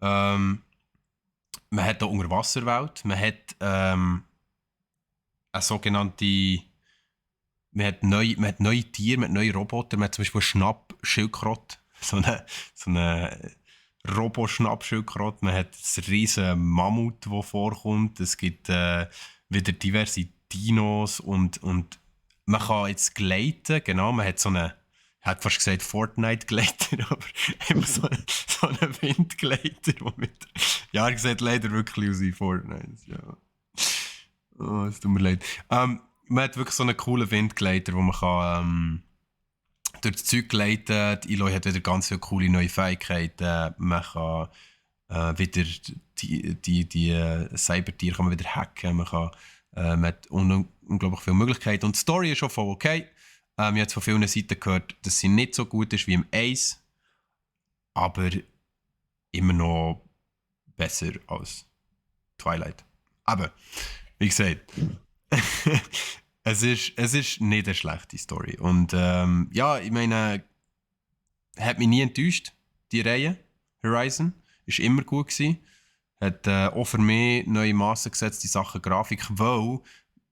Man hat auch Unterwasserwelt. Man hat eine sogenannte. Man hat neue Tiere, man hat neue Roboter. Man hat zum Beispiel Schnappschildkröte. So eine Robo-Schnappschildkröte. Man hat das riesige Mammut, das vorkommt. Es gibt wieder diverse Dinos und man kann jetzt gleiten. Genau, man hat so eine. Ich hätte fast gesagt Fortnite-Gleiter, aber eben so einen Windgleiter, der mit. Ja, er sieht leider wirklich aus wie Fortnite. Ja. Oh, es tut mir leid. Man hat wirklich so einen coolen Windgleiter, wo man kann, durch das Zeug gleiten. Die Eloy hat wieder ganz viele coole neue Fähigkeiten. Man kann wieder die Cybertiere kann man wieder hacken. Man hat unglaublich viele Möglichkeiten. Und die Story ist schon voll okay. Ich habe jetzt von vielen Seiten gehört, dass sie nicht so gut ist wie im Ace, aber immer noch besser als Twilight. Aber, wie gesagt, es ist nicht eine schlechte Story. Und ja, ich meine, hat mich nie enttäuscht, die Reihe Horizon. Ist immer gut gewesen. Hat auch für mich neue Massen gesetzt in Sachen Grafik, weil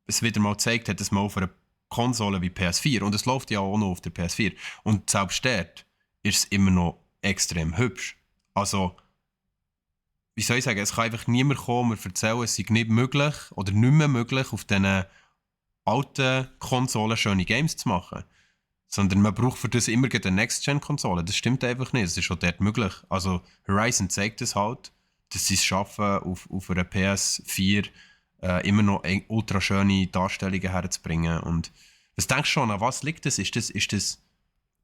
es wieder mal gezeigt hat, dass man auf einer Konsole wie PS4, und es läuft ja auch noch auf der PS4, und selbst dort ist es immer noch extrem hübsch. Also, wie soll ich sagen, es kann einfach niemand kommen und erzählen, es sei nicht möglich oder nicht mehr möglich, auf diesen alten Konsolen schöne Games zu machen. Sondern man braucht für das immer eine Next-Gen-Konsole. Das stimmt einfach nicht, es ist schon dort möglich. Also Horizon zeigt es halt, dass sie es schaffen, auf einer PS4 immer noch ultra schöne Darstellungen herzubringen. Und was denkst du schon, an was liegt das? Ist das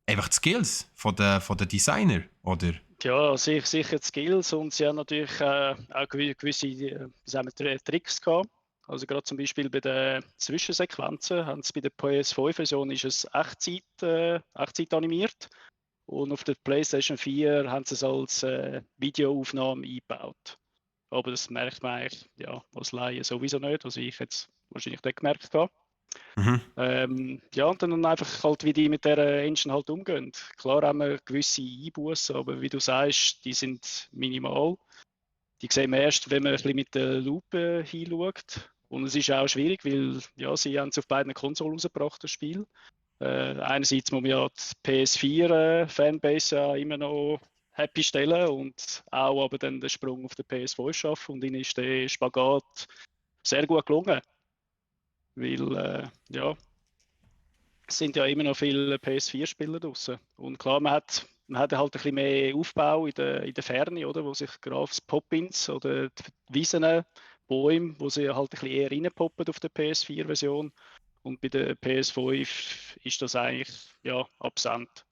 einfach die Skills von den Designer, oder? Ja, sicher die Skills, und sie haben natürlich auch gewisse wie sagen wir, Tricks gehabt. Also gerade zum Beispiel bei den Zwischensequenzen haben sie bei der PS5-Version ist es Echtzeit animiert, und auf der PlayStation 4 haben sie es als Videoaufnahme eingebaut. Aber das merkt man eigentlich ja, als Laie sowieso nicht, was ich jetzt wahrscheinlich nicht gemerkt habe. Ja, und dann einfach halt, wie die mit der Engine halt umgehen. Klar haben wir gewisse Einbußen, aber wie du sagst, die sind minimal. Die sehen wir erst, wenn man ein bisschen mit der Lupe hinschaut. Und es ist auch schwierig, weil ja, sie haben es auf beiden Konsolen rausgebracht, das Spiel. Einerseits muss man ja die PS4-Fanbase ja immer noch happy stellen und auch aber dann den Sprung auf der PS5 schaffen. Und ihnen ist der Spagat sehr gut gelungen. Weil, ja, es sind ja immer noch viele PS4-Spieler draußen. Und klar, man hat halt ein bisschen mehr Aufbau in der Ferne, oder? Wo sich gerade das Pop-ins oder die Wiesen, Bäume, wo sie halt ein bisschen eher reinpoppen auf der PS4-Version. Und bei der PS5 ist das eigentlich ja, absent.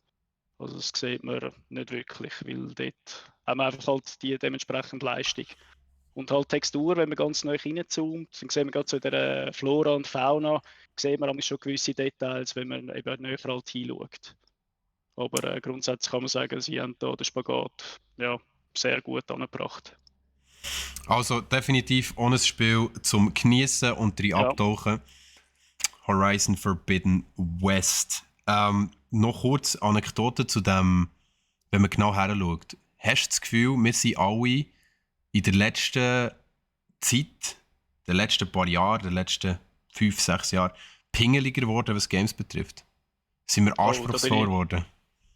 Also das sieht man nicht wirklich, weil dort haben wir einfach halt die dementsprechende Leistung. Und halt Textur, wenn man ganz neu reinzoomt, dann sehen wir gerade so in der Flora und Fauna, sehen wir schon gewisse Details, wenn man eben näher halt hinschaut. Aber grundsätzlich kann man sagen, sie haben da den Spagat ja, sehr gut angebracht. Also definitiv ohne Spiel zum Genießen und drin Ja, abtauchen. Horizon Forbidden West. Noch kurz Anekdote zu dem, wenn man genau her schaut. Hast du das Gefühl, wir sind alle in der letzten Zeit, den letzten paar Jahren, den letzten 5, 6 Jahren, pingeliger geworden, was Games betrifft? Sind wir anspruchsvoller geworden?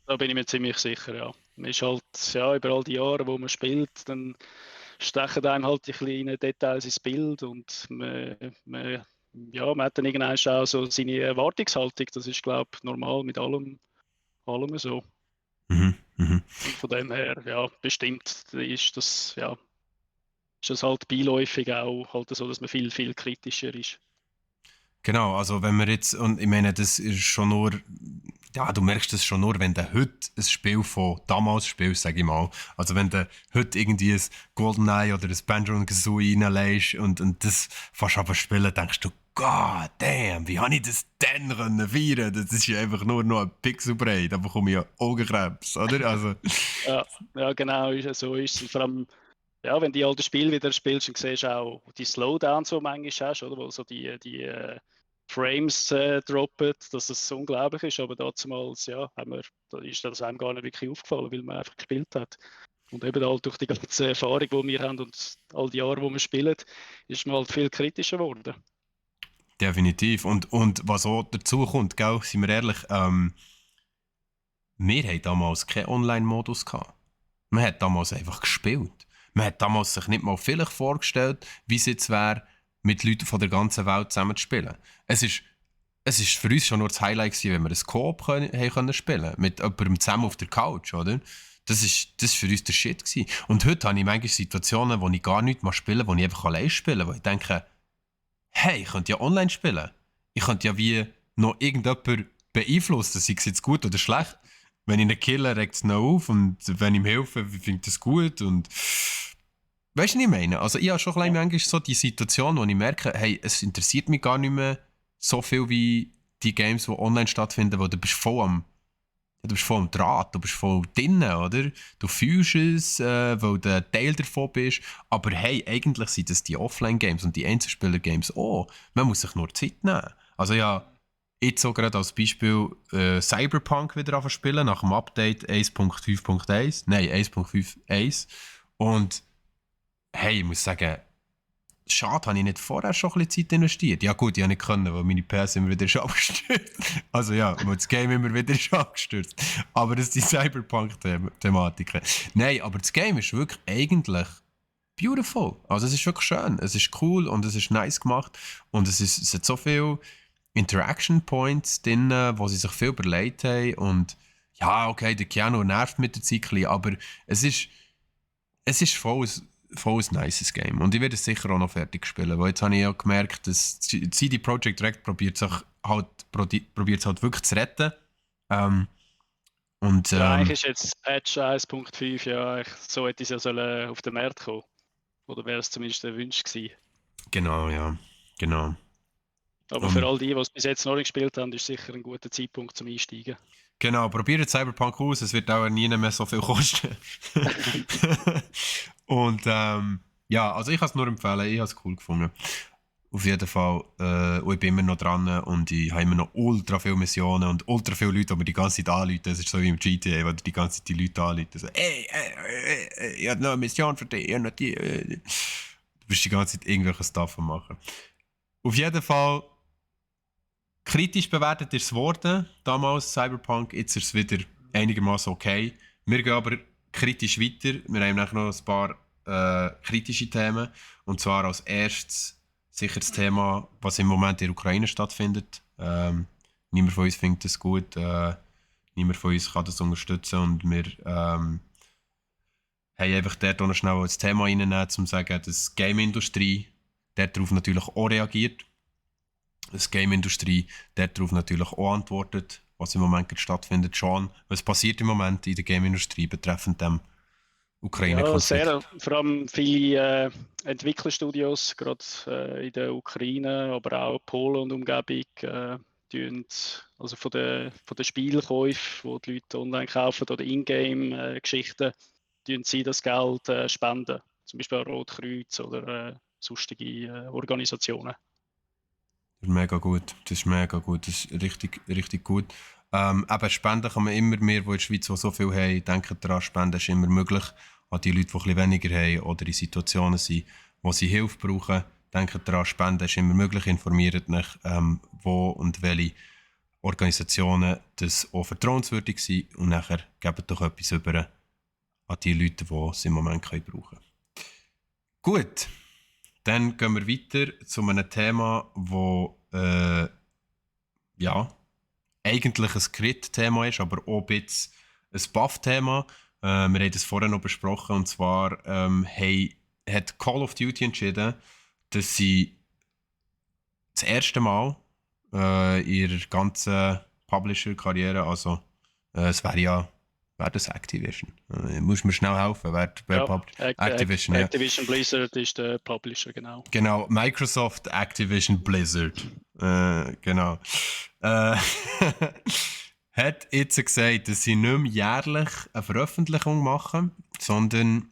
Da bin ich mir ziemlich sicher, ja. Man ist halt, ja, über all die Jahre, wo man spielt, dann stechen einem halt die kleinen Details ins Bild und man hat dann irgendwann auch so seine Erwartungshaltung. Das ist, glaube ich, normal mit allem so. Mhm, mhm. Und von dem her, ja, bestimmt ist das halt beiläufig auch halt so, dass man viel, viel kritischer ist. Genau, also wenn wir jetzt, und ich meine, das ist schon nur, ja, du merkst das schon nur, wenn du heute ein Spiel von damals spielst, sag ich mal. Also wenn du heute irgendwie ein GoldenEye oder ein Banjo-Kazooie reinlegst und das fast aber spielen, denkst du, God damn, wie habe ich das denn können feiern? Das ist ja einfach nur noch ein Pixel breit, da bekomme ich ja Augenkrebs, oder? Also, Ja, ja, genau, so ist es. Vor allem, ja, wenn du die alten Spiele wieder spielst, dann siehst du auch die Slowdowns, die du manchmal hast, oder? Wo so die Frames droppen, dass es unglaublich ist. Aber damals, ja, da ist das einem gar nicht wirklich aufgefallen, weil man einfach gespielt hat. Und eben halt durch die ganze Erfahrung, die wir haben und all die Jahre, wo wir spielen, ist man halt viel kritischer geworden. definitiv. Und was auch dazu kommt, gell, sind wir ehrlich, wir hatten damals keinen Online-Modus gehabt. Man hat damals einfach gespielt. Man hat damals sich nicht mal vielleicht vorgestellt, wie es jetzt wäre, mit Leuten von der ganzen Welt zusammen zu spielen. Es ist für uns schon nur das Highlight gewesen, wenn wir ein Coop können spielen mit jemandem zusammen auf der Couch, oder? Das ist für uns der Shit gewesen. Und heute habe ich manchmal Situationen, wo ich gar nicht mal spiele, wo ich einfach allein spiele, wo ich denke, hey, ich könnte ja online spielen. Ich könnte ja wie noch irgendjemand beeinflussen, sei es jetzt gut oder schlecht. Wenn ich ihn kille, regt es noch auf und wenn ich ihm helfe, finde ich das gut und weißt du, was ich meine? Also ich habe schon ein Ja. bisschen manchmal so die Situation, wo ich merke, hey, es interessiert mich gar nicht mehr so viel wie die Games, die online stattfinden, wo du bist voll am Draht, du bist voll drinnen, oder? Du fühlst es, weil du ein Teil davon bist. Aber hey, eigentlich sind das die Offline-Games und die Einzelspieler-Games auch. Man muss sich nur Zeit nehmen. Also ja, jetzt so gerade als Beispiel Cyberpunk wieder anfangen zu spielen, nach dem Update 1.5.1. Nein, 1.5.1. Und hey, ich muss sagen, schade, habe ich nicht vorher schon ein bisschen Zeit investiert. Ja gut, ich habe nicht können, weil meine PS immer wieder ist abgestürzt. Also ja, weil das Game immer wieder ist abgestürzt. Aber das ist die Cyberpunk-Thematiken. Nein, aber das Game ist wirklich eigentlich beautiful. Also es ist wirklich schön, es ist cool und es ist nice gemacht. Und es hat so viele Interaction Points drin, wo sie sich viel überlegt haben. Und ja, okay, der Keanu nervt mit der Zeit ein bisschen, aber es ist voll ein nices Game. Und ich werde es sicher auch noch fertig spielen, weil jetzt habe ich ja gemerkt, dass CD Projekt Red probiert es halt wirklich zu retten. Ähm, und Ja, eigentlich ist jetzt Patch 1.5 ja, so hätte es ja sollen auf den Markt kommen. Oder wäre es zumindest der Wunsch gewesen. genau, ja, genau. Aber für Und all die, die es bis jetzt noch nicht gespielt haben, ist sicher ein guter Zeitpunkt zum Einsteigen. genau, probiert Cyberpunk aus, es wird auch nie mehr so viel kosten. Und ja, also ich kann es nur empfehlen, ich habe es cool gefunden. Auf jeden Fall. Und ich bin immer noch dran und ich habe immer noch ultra viele Missionen und ultra viele Leute, die mir die ganze Zeit anrufen. Das ist so wie im GTA, wo die ganze Zeit die Leute anrufen. So, ich habe noch eine Mission für dich, ich habe noch die. Du bist die ganze Zeit irgendwelche Stuff am machen. Auf jeden Fall kritisch bewertet ist es geworden, damals Cyberpunk. Jetzt ist es wieder einigermaßen okay. Wir gehen aber kritisch weiter. Wir haben noch ein paar kritische Themen. Und zwar als erstes sicher das Thema, was im Moment in der Ukraine stattfindet. Niemand von uns findet das gut. Niemand von uns kann das unterstützen. Und wir haben einfach dort auch noch schnell das Thema reinnehmen, um zu sagen, dass die Game-Industrie darauf natürlich auch reagiert. Dass die Game-Industrie darauf natürlich auch antwortet, was im Moment gerade stattfindet. Sean, was passiert im Moment in der Game-Industrie betreffend dem Ja, Ukraine-Konflikt? sehr. Vor allem viele Entwicklerstudios, gerade in der Ukraine, aber auch Polen und Umgebung, also von den Spielkäufen, wo die Leute online kaufen oder Ingame-Geschichten, tun sie das Geld spenden. Zum Beispiel an Rotkreuz oder sonstige Organisationen. Das ist mega gut. Das ist mega gut. Das ist richtig, richtig gut. Aber Spenden kann man immer mehr, die in der Schweiz so viel haben. Denken daran, Spenden ist immer möglich. An die Leute, die ein bisschen weniger haben oder in Situationen sind, wo sie Hilfe brauchen. Denken daran, Spenden ist immer möglich. Informiert euch, wo und welche Organisationen das auch vertrauenswürdig sind. Und nachher gebt doch etwas über an die Leute, die es im Moment brauchen können. Gut. Dann gehen wir weiter zu einem Thema, das eigentlich ein Crit-Thema ist, aber auch ein bisschen ein Buff-Thema. Wir haben das vorher noch besprochen, und zwar hat Call of Duty entschieden, dass sie das erste Mal in ihrer ganzen Publisher-Karriere, also es wäre das Activision? Muss mir schnell helfen, Activision, ja. Activision Blizzard ist der Publisher, genau. Genau, Microsoft, Activision, Blizzard. Genau. Hat jetzt gesagt, dass sie nicht mehr jährlich eine Veröffentlichung machen, sondern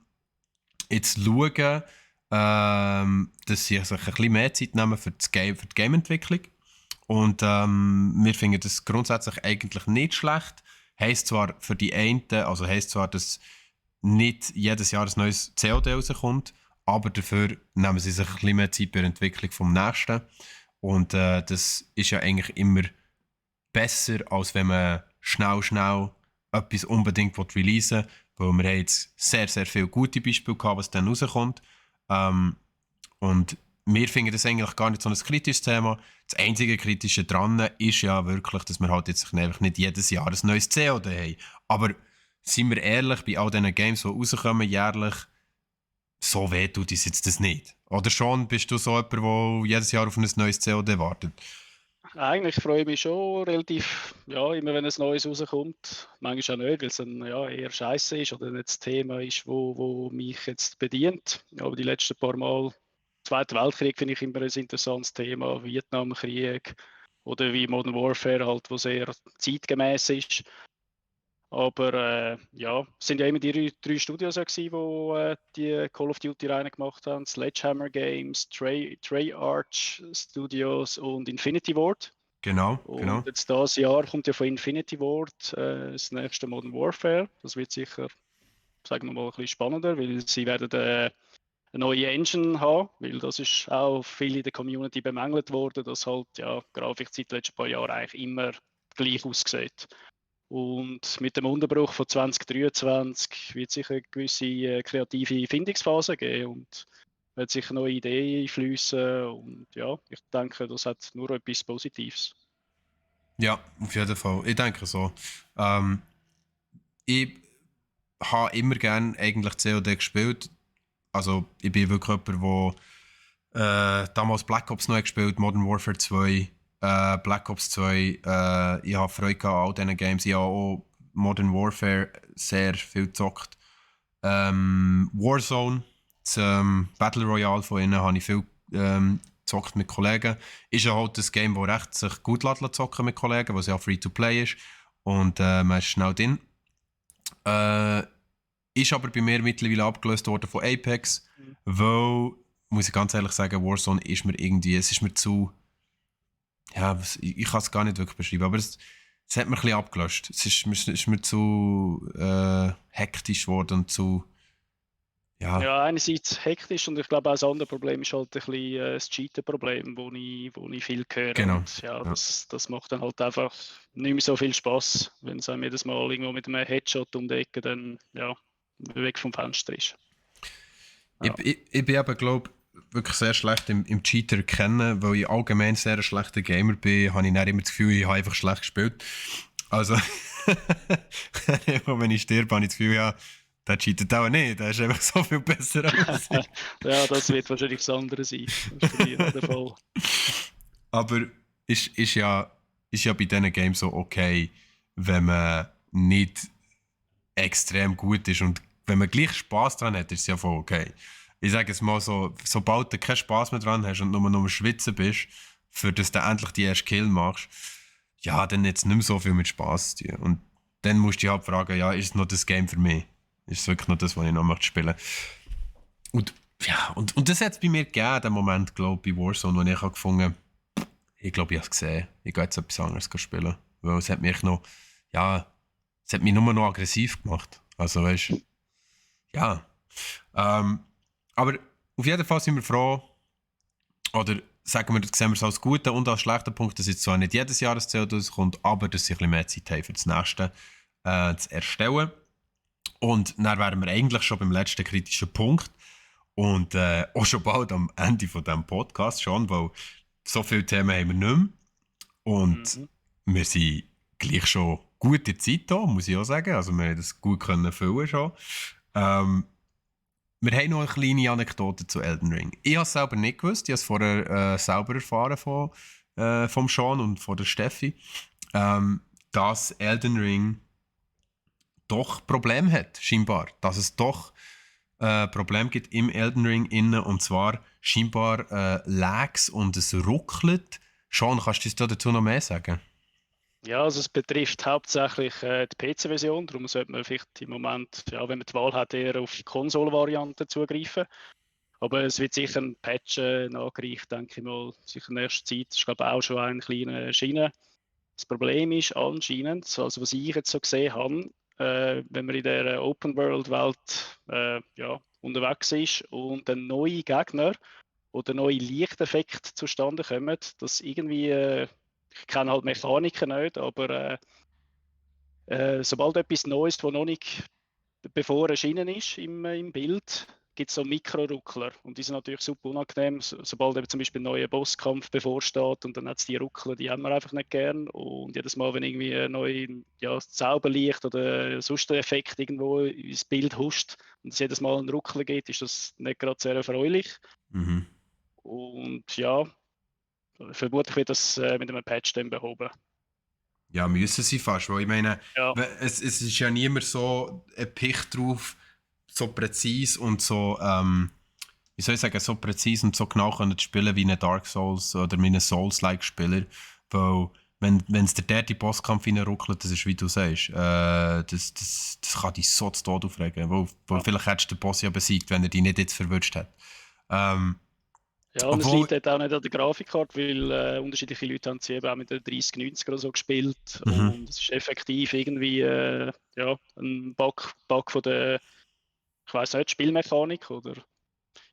jetzt schauen, dass sie sich ein bisschen mehr Zeit nehmen für die Game-Entwicklung. Und wir finden das grundsätzlich eigentlich nicht schlecht. Heisst zwar für die einen, also heisst zwar, dass nicht jedes Jahr ein neues COD rauskommt, aber dafür nehmen sie sich ein bisschen mehr Zeit bei der Entwicklung vom nächsten. Und das ist ja eigentlich immer besser, als wenn man schnell etwas unbedingt releasen will, weil wir haben jetzt sehr, sehr viele gute Beispiele gehabt, was dann rauskommt. Und wir finden das eigentlich gar nicht so ein kritisches Thema. Das einzige Kritische daran ist ja wirklich, dass wir halt jetzt einfach nicht jedes Jahr ein neues COD haben. Aber seien wir ehrlich, bei all diesen Games, die rauskommen jährlich, so weh tut uns jetzt das nicht. Oder schon bist du so jemand, der jedes Jahr auf ein neues COD wartet? Eigentlich freue ich mich schon relativ, ja, immer wenn ein Neues rauskommt. Manchmal auch nicht, weil es dann eher scheiße ist oder nicht das Thema ist, wo mich jetzt bedient. Aber die letzten paar Mal, Zweiter Weltkrieg finde ich immer ein interessantes Thema, Vietnamkrieg oder wie Modern Warfare halt, wo sehr zeitgemäß ist. Aber es sind ja immer die drei Studios die die Call of Duty Reihe gemacht haben. Sledgehammer Games, Treyarch Studios und Infinity Ward. Genau. Und jetzt dieses Jahr kommt ja von Infinity Ward das nächste Modern Warfare. Das wird sicher, sagen wir mal, ein bisschen spannender, weil sie werden eine neue Engine haben, weil das ist auch viel in der Community bemängelt worden, dass halt Grafik seit den letzten paar Jahren eigentlich immer gleich aussieht. Und mit dem Unterbruch von 2023 wird es sicher eine gewisse kreative Findungsphase geben und wird sicher neue Ideen einfließen. Und ja, ich denke, das hat nur etwas Positives. Ja, auf jeden Fall. Ich denke so. Ich habe immer gerne eigentlich COD gespielt. Also ich bin wirklich jemand, der damals Black Ops neu gespielt, Modern Warfare 2, Black Ops 2. Ich habe Freude an all diesen Games. Ich habe auch Modern Warfare sehr viel gezockt. Warzone, das Battle Royale von ihnen, habe ich viel gezockt mit Kollegen. Ist ja halt das Game, das recht sich gut zocken mit Kollegen, weil es ja Free-to-Play ist. Und man ist schnell drin. Ist aber bei mir mittlerweile abgelöst worden von Apex, weil, muss ich ganz ehrlich sagen, Warzone ist mir irgendwie, es ist mir zu, ja, ich kann es gar nicht wirklich beschreiben, aber es hat mir ein bisschen abgelöscht. Es ist mir zu hektisch geworden und zu, ja, einerseits hektisch und ich glaube auch das andere Problem ist halt ein bisschen das Cheaten-Problem, wo ich viel höre. Genau. Und das macht dann halt einfach nicht mehr so viel Spaß, wenn es einem jedes Mal irgendwo mit einem Headshot um die Ecke dann weg vom Fenster ist. Ja. Ich bin aber, glaube ich, wirklich sehr schlecht im Cheater erkennen, weil ich allgemein sehr ein schlechter Gamer bin, habe ich dann immer das Gefühl, ich habe einfach schlecht gespielt. Also, wenn ich sterbe, habe ich das Gefühl, ja, der cheatet auch nicht, der ist einfach so viel besser als ich. Ja, das wird wahrscheinlich das andere sein. Das ist für mich der Fall. Aber ist ja bei diesen Games so okay, wenn man nicht extrem gut ist und wenn man gleich Spass dran hat, ist es ja voll okay. Ich sage es mal so, sobald du keinen Spass mehr dran hast und nur am Schwitzen bist, für dass du endlich die erste Kill machst, ja, dann hat es nicht mehr so viel mit Spass zu tun. Und dann musst du dich halt fragen, ja, ist es noch das Game für mich? Ist es wirklich noch das, was ich noch möchte spielen? Und das hat es bei mir gegeben, den Moment, glaube ich, bei Warzone, wo ich gefunden habe, Ich glaube, ich habe es gesehen. Ich gehe jetzt etwas anderes spielen. Weil es hat mich noch, ja, es hat mich nur noch aggressiv gemacht. Also weißt du, ja. Ähm, aber auf jeden Fall sind wir froh, oder sagen wir, sehen wir es als guten und als schlechten Punkt, dass jetzt zwar nicht jedes Jahr das CO kommt, aber dass sie ein bisschen mehr Zeit haben für das nächste zu erstellen. Und dann wären wir eigentlich schon beim letzten kritischen Punkt und auch schon bald am Ende von diesem Podcast schon, weil so viele Themen haben wir nicht mehr. Und Mhm. wir sind gleich schon gut in der Zeit da, muss ich auch sagen. Also wir haben das gut können füllen schon. Ähm, Wir haben noch eine kleine Anekdote zu Elden Ring. Ich habe es selber nicht gewusst. Ich habe es vorher selber erfahren vom Sean und von der Steffi, dass Elden Ring doch Probleme hat, scheinbar. Dass es doch Problem gibt im Elden Ring innen, und zwar scheinbar Lags und es ruckelt. Sean, kannst du uns dazu noch mehr sagen? Ja, also es betrifft hauptsächlich die PC-Version, darum sollte man vielleicht im Moment, ja, wenn man die Wahl hat, eher auf die Konsolenvariante zugreifen. Aber es wird sicher ein Patch nachgereicht, denke ich mal, sicher in nächster Zeit. Das ist, glaube ich, auch schon ein kleiner Schiene. Das Problem ist anscheinend, also was ich jetzt so gesehen habe, wenn man in der Open-World-Welt ja, unterwegs ist und dann neue Gegner oder neue Lichteffekte zustande kommen, dass irgendwie, ich kenne halt Mechaniken nicht, aber sobald etwas Neues, das noch nicht bevor erschienen ist im Bild, gibt es so Mikroruckler. Und die sind natürlich super unangenehm, sobald eben zum Beispiel ein neuer Bosskampf bevorsteht und dann hat es die Ruckler, die haben wir einfach nicht gern. Und jedes Mal, wenn irgendwie ein neues ja, Zauberlicht oder sonst ein Effekt irgendwo ins Bild huscht und es jedes Mal einen Ruckler gibt, ist das nicht gerade sehr erfreulich. Mhm. Und ja, vermutlich wird das mit einem Patch dann behoben. Ja, müssen sie fast, weil ich meine, Ja, es ist ja niemand so erpicht drauf, so präzise und so, wie soll ich sagen, so präzise und so genau können zu spielen wie ein Dark Souls oder wie ein Souls-like-Spieler, weil wenn es der die Bosskampf reinruckelt, das ist wie du sagst, das kann dich so zu Tod aufregen, weil ja. vielleicht hättest du den Boss ja besiegt, wenn er dich nicht jetzt verwünscht hat. Ähm, Ja, und es obwohl, liegt dort auch nicht an der Grafikkarte, weil unterschiedliche Leute haben sie eben auch mit der 3090 oder so gespielt mhm, und es ist effektiv irgendwie ja, ein Bug von der, ich weiß nicht, Spielmechanik oder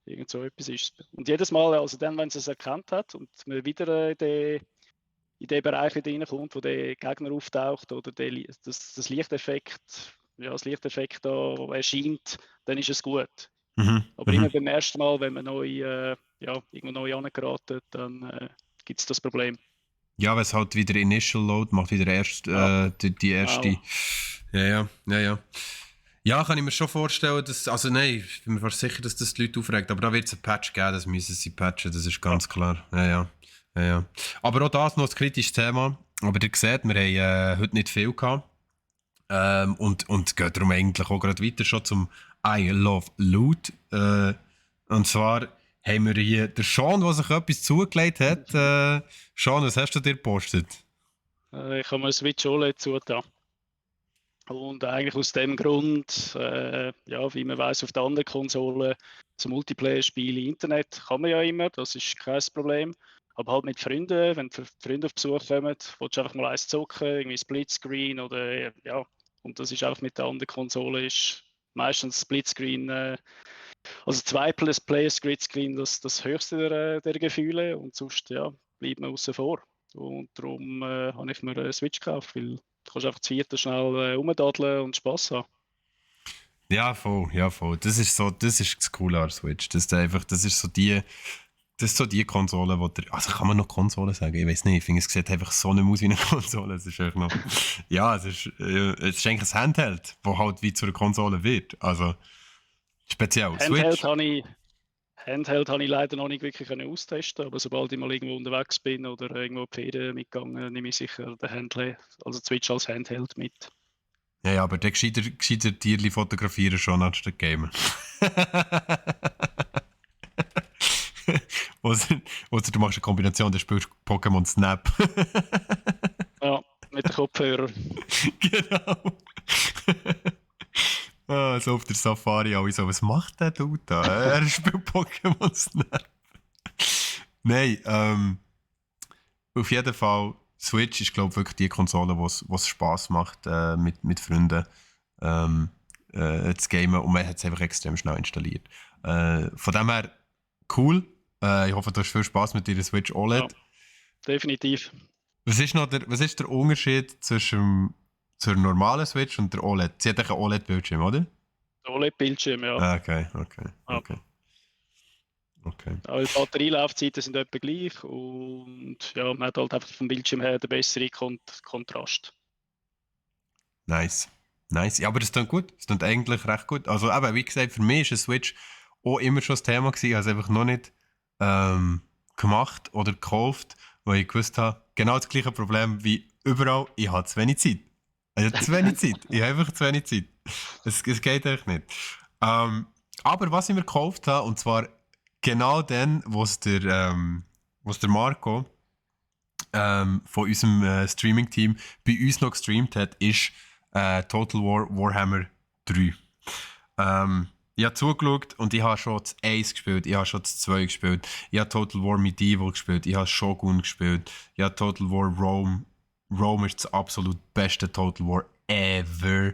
irgend so etwas ist es. Und jedes Mal, also dann, wenn sie es erkannt hat und man wieder in den Bereich wieder reinkommt, wo der Gegner auftaucht oder das Lichteffekt, ja, das Lichteffekt da erscheint, dann ist es gut. mhm, Aber immer mhm. beim ersten Mal, wenn man ja, irgendwo neu angeraten, dann gibt es das Problem. Ja, weil es halt wieder Initial Load macht, wieder Ja, die erste. genau. Ja. Ja, kann ich mir schon vorstellen, dass, also nein, ich bin mir fast sicher, dass das die Leute aufregt, aber da wird es einen Patch geben, das müssen sie patchen, das ist Ja. ganz klar. Ja. Aber auch das noch ein kritisches Thema, aber ihr seht, wir haben heute nicht viel gehabt und geht darum eigentlich auch gerade weiter schon zum I Love Loot. Und zwar haben wir hier den Sean, der sich etwas zugelegt hat. Sean, was hast du dir gepostet? Ich habe mir Switch OLED zugetan. Und eigentlich aus dem Grund, ja, wie man weiß, auf der anderen Konsole zum Multiplayer-Spiel im Internet kann man ja immer, das ist kein Problem. Aber halt mit Freunden, wenn Freunde auf Besuch kommen, willst du einfach mal eins zocken, irgendwie Splitscreen oder ja. Und das ist einfach mit der anderen Konsole ist meistens Splitscreen, also zwei Player-Screen das höchste der Gefühle und sonst ja, bleibt man außen vor. Und darum habe ich mir eine Switch gekauft, weil du kannst einfach zu viert schnell rumdadeln und Spass haben. Ja, voll. Das ist das Coole an der Switch. Das ist so die Konsole, wo der, also kann man noch Konsole sagen? Ich weiß nicht, ich finde, es sieht einfach so nicht aus wie eine Konsole. Es ist einfach noch, ja, es ist eigentlich ein Handheld, wo halt wie zu einer Konsole wird. Also, speziell. Handheld Switch, habe ich, Handheld habe ich leider noch nicht wirklich austesten, aber sobald ich mal irgendwo unterwegs bin oder irgendwo auf die Ferien mitgegangen, nehme ich sicher den Handheld, also die Switch als Handheld mit. ja, aber der gescheiter Tierli fotografieren schon anstatt gamen. Oder du machst eine Kombination, du spielst Pokémon Snap. Ja, mit den Kopfhörern. Genau. So auf der Safari alle so, was macht der Dude da? Er spielt Pokémon Snap. Nein, auf jeden Fall, Switch ist, glaube ich, wirklich die Konsole, wo es Spass macht, mit Freunden zu gamen. Und man hat es einfach extrem schnell installiert. Von dem her, cool. Ich hoffe, du hast viel Spass mit deiner Switch Ja, OLED. definitiv. Was ist der Unterschied zur normalen Switch und der OLED? Sie hat einen OLED-Bildschirm, oder? OLED-Bildschirm, ja. Ah, okay. Ja. Aber die Batterielaufzeiten sind etwa gleich und ja, man hat halt einfach vom Bildschirm her den besseren Kontrast. Nice. Ja, aber das klingt gut. Das klingt eigentlich recht gut. Also eben, wie gesagt, für mich ist ein Switch auch immer schon das Thema gewesen. Ich habe es einfach noch nicht gemacht oder gekauft, weil ich gewusst habe, genau das gleiche Problem wie überall, ich habe zu wenig Zeit. Ich habe zu wenig Zeit. Ich habe einfach zu wenig Zeit. Es geht eigentlich nicht. Aber was ich mir gekauft habe, und zwar genau dann, was der Marco von unserem Streaming-Team bei uns noch gestreamt hat, ist Total War Warhammer 3. Ich habe zugeschaut und ich habe schon das 1 gespielt, ich habe schon das 2 gespielt, ich habe Total War Medieval gespielt, ich habe Shogun gespielt, ich habe Total War Rome. Rome ist das absolut beste Total War ever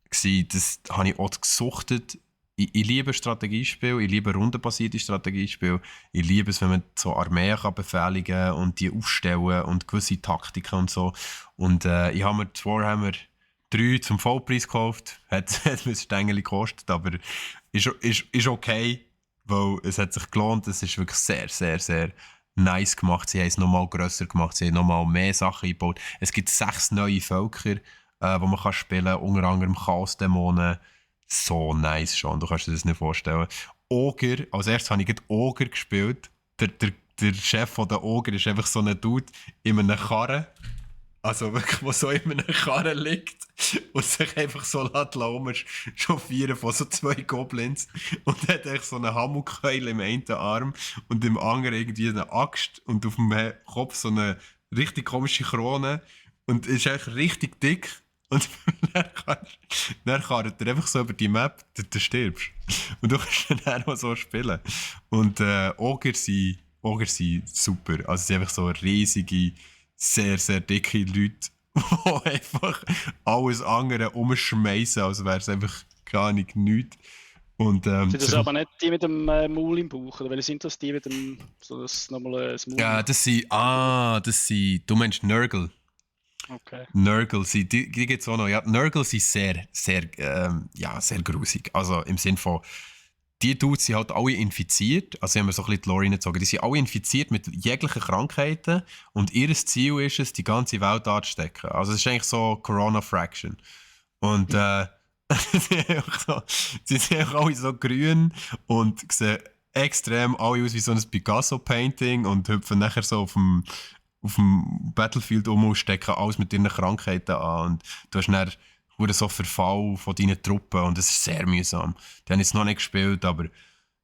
gewesen. Das habe ich auch gesuchtet. Ich liebe Strategiespiele, ich liebe rundenbasierte Strategiespiele. Ich liebe es, wenn man so Armeen kann befehligen und die aufstellen und gewisse Taktiken und so. Und ich habe mir das Warhammer 3 zum Vollpreis gekauft. Hat mir ein Stängel gekostet, aber ist okay, weil es hat sich gelohnt. Es ist wirklich sehr, sehr, sehr nice gemacht. Sie haben es nochmal grösser gemacht, sie haben nochmal mehr Sachen eingebaut. Es gibt 6 neue Völker, wo man kann spielen kann, unter anderem Chaos-Dämonen. So nice schon, du kannst dir das nicht vorstellen. Oger, als erstes habe ich gerade Oger gespielt. Der Chef von der Oger ist einfach so ein Dude in einem Karren. Also wirklich, der so in einem Karren liegt und sich einfach so chauffieren von so 2 Goblins. Und hat echt so eine Hammelkeule im einen Arm und im anderen irgendwie eine Axt und auf dem Kopf so eine richtig komische Krone. Und ist echt richtig dick. Und dann karrt er einfach so über die Map, du stirbst. Und du kannst dann auch so spielen. Und Oger sind super. Also sie sind einfach so riesige, sehr, sehr dicke Leute, die einfach alles andere umschmeißen, als wäre es einfach gar nichts. Und, Sind das aber nicht die mit dem Maul im Bauch? Oder welche sind das die mit dem, so das nochmal ein Maul? Ja, das sind, du meinst Nurgle. Okay. Nurgle, die gibt es auch noch. Ja, Nurgle sind sehr, sehr, sehr grusig. Also im Sinne von, die Dudes sind halt alle infiziert. Also haben wir so ein bisschen die Lore gezogen. Die sind alle infiziert mit jeglichen Krankheiten und ihr Ziel ist es, die ganze Welt anzustecken. Also es ist eigentlich so Corona Fraction. Und sie sind auch alle so grün und sehen extrem alle aus wie so ein Picasso-Painting und hüpfen nachher so auf dem Battlefield und stecken alles mit ihren Krankheiten an. Und du hast dann so Verfall von deinen Truppen und es ist sehr mühsam. Die haben jetzt noch nicht gespielt, aber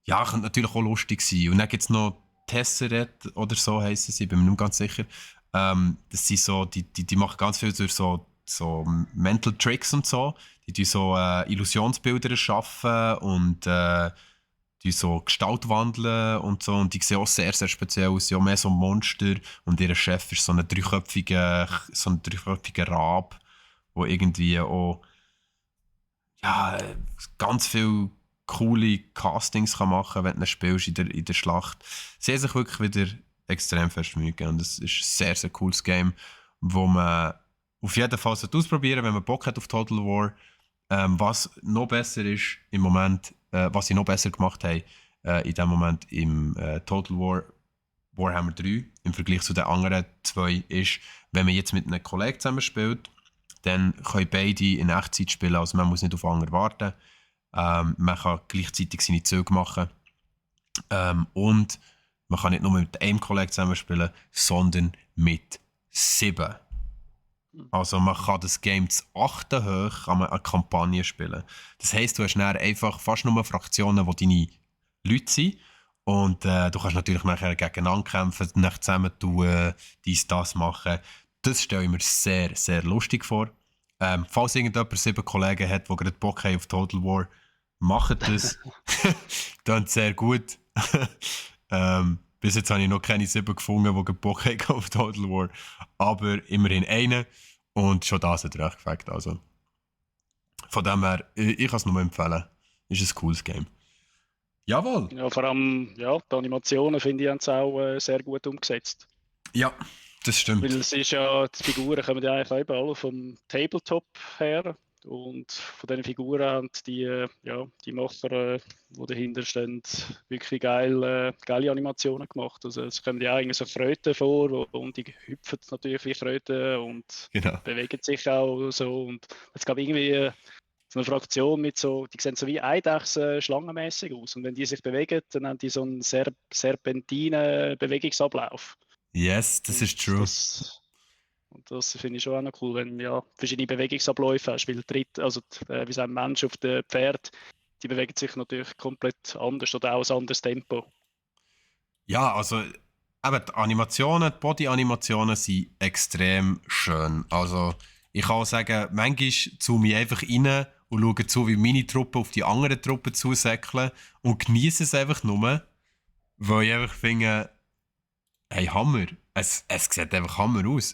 ja, könnte natürlich auch lustig sein. Und dann gibt es noch Tesseret oder so heissen sie, bin mir nicht ganz sicher. Das sind so, die machen ganz viel durch so Mental Tricks und so. Die tun so Illusionsbilder erschaffen und die so Gestalt wandeln und so. Und die sehen auch sehr, sehr speziell aus. Sie haben mehr so Monster und ihr Chef ist so ein dreiköpfiger Rab, der irgendwie auch ganz viele coole Castings kann machen, wenn du spielst in der Schlacht. Sie haben sich wirklich wieder extrem fest Mühe gegeben. Und es ist ein sehr, sehr cooles Game, wo man auf jeden Fall ausprobieren sollte, wenn man Bock hat auf Total War. Was noch besser ist im Moment, was sie noch besser gemacht haben in dem Moment im Total War Warhammer 3 im Vergleich zu den anderen 2 ist, wenn man jetzt mit einem Kollegen zusammen spielt, dann können beide in Echtzeit spielen, also man muss nicht auf andere warten. Man kann gleichzeitig seine Züge machen und man kann nicht nur mit einem Kollegen zusammen spielen, sondern mit 7. Also man kann das Game zu 8 hoch kann man eine Kampagne spielen. Das heisst, du hast dann einfach fast nur Fraktionen, die deine Leute sind. Und du kannst natürlich nachher gegeneinander kämpfen, nachher zusammen tun, das machen. Das stelle ich mir sehr, sehr lustig vor. Falls irgendjemand 7 Kollegen hat, die gerade Bock haben auf Total War, macht das. Dann sehr gut. Bis jetzt habe ich noch keine 7 gefunden, die Bock haben auf Total War. Aber immerhin einen. Und schon das hat recht gefällt. Also, von dem her, ich kann es nur empfehlen. Ist ein cooles Game. Jawohl! Ja, vor allem, ja, die Animationen finde ich haben sie auch sehr gut umgesetzt. Ja, das stimmt. Weil es ist ja, die Figuren kommen ja eigentlich eben alle vom Tabletop her. Und von diesen Figuren haben die Macher, die dahinter stehen, wirklich geile Animationen gemacht. Also es kommen ja eigentlich so Kröten vor und die hüpfen natürlich wie Kröten und Genau. bewegen sich auch so. Und es gab irgendwie so eine Fraktion mit so, die sehen so wie Eidechsen schlangenmäßig aus. Und wenn die sich bewegen, dann haben die so einen serpentinen Bewegungsablauf. Yes, das ist true. Und das finde ich schon auch noch cool, wenn ja verschiedene Bewegungsabläufe hast, weil wie sagen Menschen auf dem Pferd, die bewegen sich natürlich komplett anders oder auch ein anderes Tempo. Ja, also eben die Animationen, die Body-Animationen sind extrem schön. Also ich kann auch sagen, manchmal zoome ich einfach rein und schaue zu, wie meine Truppen auf die anderen Truppen zusäckeln und genieße es einfach nur, weil ich einfach finde, hey, Hammer. Es sieht einfach Hammer aus.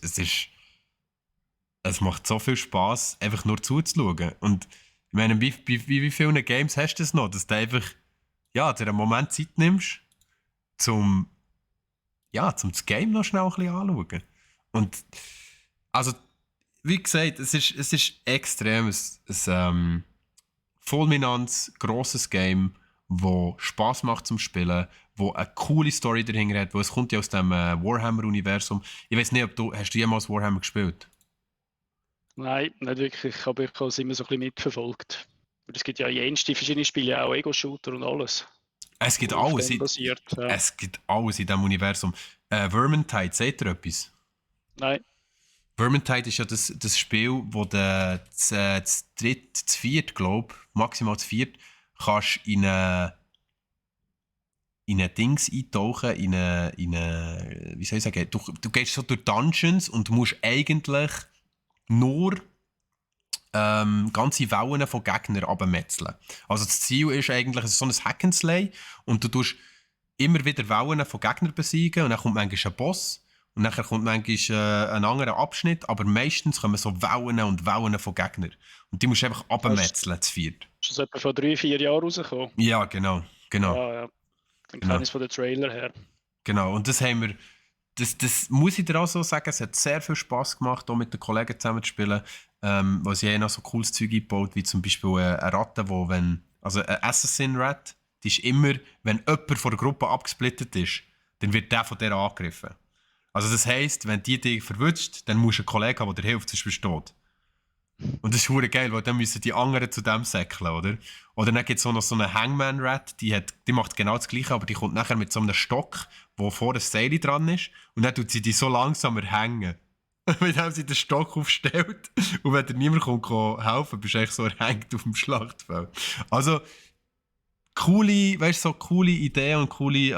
Es macht so viel Spass, einfach nur zuzuschauen. Und ich meine, wie viele Games hast du das noch, dass du einfach dir einen Moment Zeit nimmst, zum das Game noch schnell ein bisschen anschauen. Und also, wie gesagt, es ist extrem ein fulminantes, grosses Game, wo Spaß macht zum Spielen, wo eine coole Story dahinter hat, wo es kommt ja aus dem Warhammer-Universum. Ich weiß nicht, hast du jemals Warhammer gespielt? Nein, nicht wirklich, aber ich habe es immer so ein bisschen mitverfolgt. Und es gibt ja jenste verschiedene Spiele, auch Ego-Shooter und alles. Es gibt Auf alles. dem basiert. Ja. Es gibt alles in diesem Universum. Vermintide, sagt ihr etwas? Nein, Vermintide ist ja das Spiel, wo du das dritte, das vierte, glaube ich, maximal das vierte, kannst in ein Dings eintauchen, wie soll ich sagen, du gehst so durch Dungeons und musst eigentlich nur ganze Wellen von Gegnern abmetzeln. Also das Ziel ist eigentlich, es ist so ein Hack'n'Slay und du tust immer wieder Wellen von Gegnern besiegen und dann kommt manchmal ein Boss und dann kommt manchmal ein anderer Abschnitt, aber meistens kommen so Wellen und Wellen von Gegnern. Und die musst du einfach abmetzeln, zu viert. ist das etwa vor 3-4 Jahren rausgekommen? Ja, genau. Ja. Dann kenne ich es von den Trailer her. Genau, und das haben wir. Das muss ich dir auch so sagen, es hat sehr viel Spass gemacht, hier mit den Kollegen zusammen zu spielen, weil sie haben noch so cooles Zeug eingebaut, wie zum Beispiel eine Ratte, also eine Assassin-Rat, die ist immer, wenn jemand von der Gruppe abgesplittet ist, dann wird der von der angegriffen. Also das heisst, wenn die dich verwünscht, dann musst du einen Kollegen haben, der dir hilft, sonst bist du tot. Und das ist hure geil, weil dann müssen die anderen zu dem säckeln, oder? Oder dann gibt es noch so eine Hangman-Rat, die macht genau das Gleiche, aber die kommt nachher mit so einem Stock, wo vor ein Seil dran ist, und dann tut sie die so langsamer hängen. Mit dem sie den Stock aufstellt. Und wenn dir niemand kommt helfen, bist du echt so erhängt auf dem Schlachtfeld. Also, so coole Ideen und coole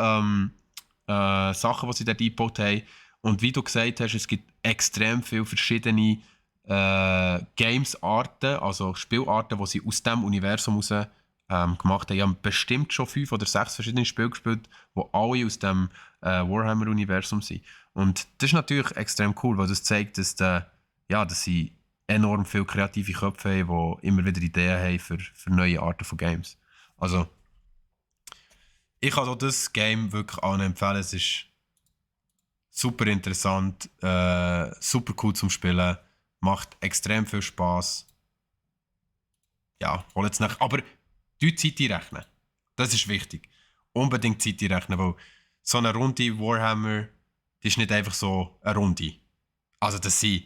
Sachen, die sie dort eingebaut haben. Und wie du gesagt hast, es gibt extrem viele verschiedene Games-Arten, also Spielarten, die sie aus diesem Universum heraus gemacht haben. Ich habe bestimmt schon 5 oder 6 verschiedene Spiele gespielt, die alle aus dem Warhammer-Universum sind. Und das ist natürlich extrem cool, weil das zeigt, dass sie enorm viele kreative Köpfe haben, die immer wieder Ideen haben für neue Arten von Games. Also, ich kann auch das Game wirklich allen empfehlen. Es ist super interessant, super cool zum Spielen, macht extrem viel Spass. Ja, hol jetzt nach. Aber die Zeit rechnen. Das ist wichtig. Unbedingt Zeit rechnen, weil so eine Runde Warhammer, die ist nicht einfach so eine Runde. Also das sind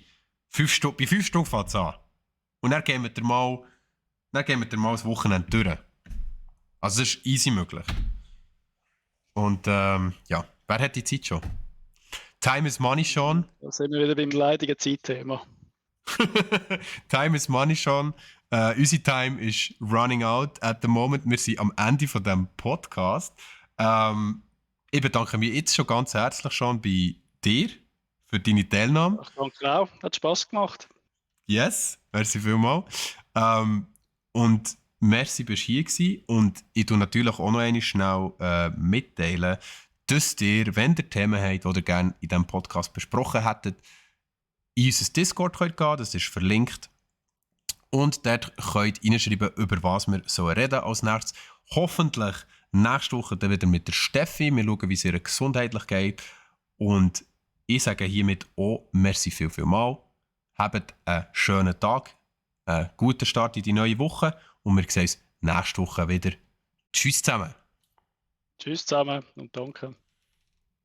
5 Stunden, bei 5 Stunden fängt es an. Und dann gehen wir mal das Wochenende durch. Also das ist easy möglich. Und wer hat die Zeit schon? Time is money, Sean. Da sind wir wieder beim leidigen Zeitthema. Time is money, Sean. Unsere Time ist running out at the moment. Wir sind am Ende von diesem Podcast. Ich bedanke mich jetzt schon ganz herzlich schon bei dir für deine Teilnahme. Ach, danke auch, hat Spass gemacht. Yes, merci vielmals. Und merci, bist du hier gewesen. Und ich tue natürlich auch noch einmal schnell mitteilen, dass ihr, wenn ihr Themen habt, die ihr gerne in diesem Podcast besprochen hättet, in unser Discord könnt gehen, das ist verlinkt. Und dort könnt ihr reinschreiben, über was wir so reden als nächstes. Hoffentlich nächste Woche dann wieder mit der Steffi. Wir schauen, wie es ihr gesundheitlich geht. Und ich sage hiermit auch merci viel mal. Habt einen schönen Tag, einen guten Start in die neue Woche und wir sehen uns nächste Woche wieder. Tschüss zusammen. Tschüss zusammen und danke.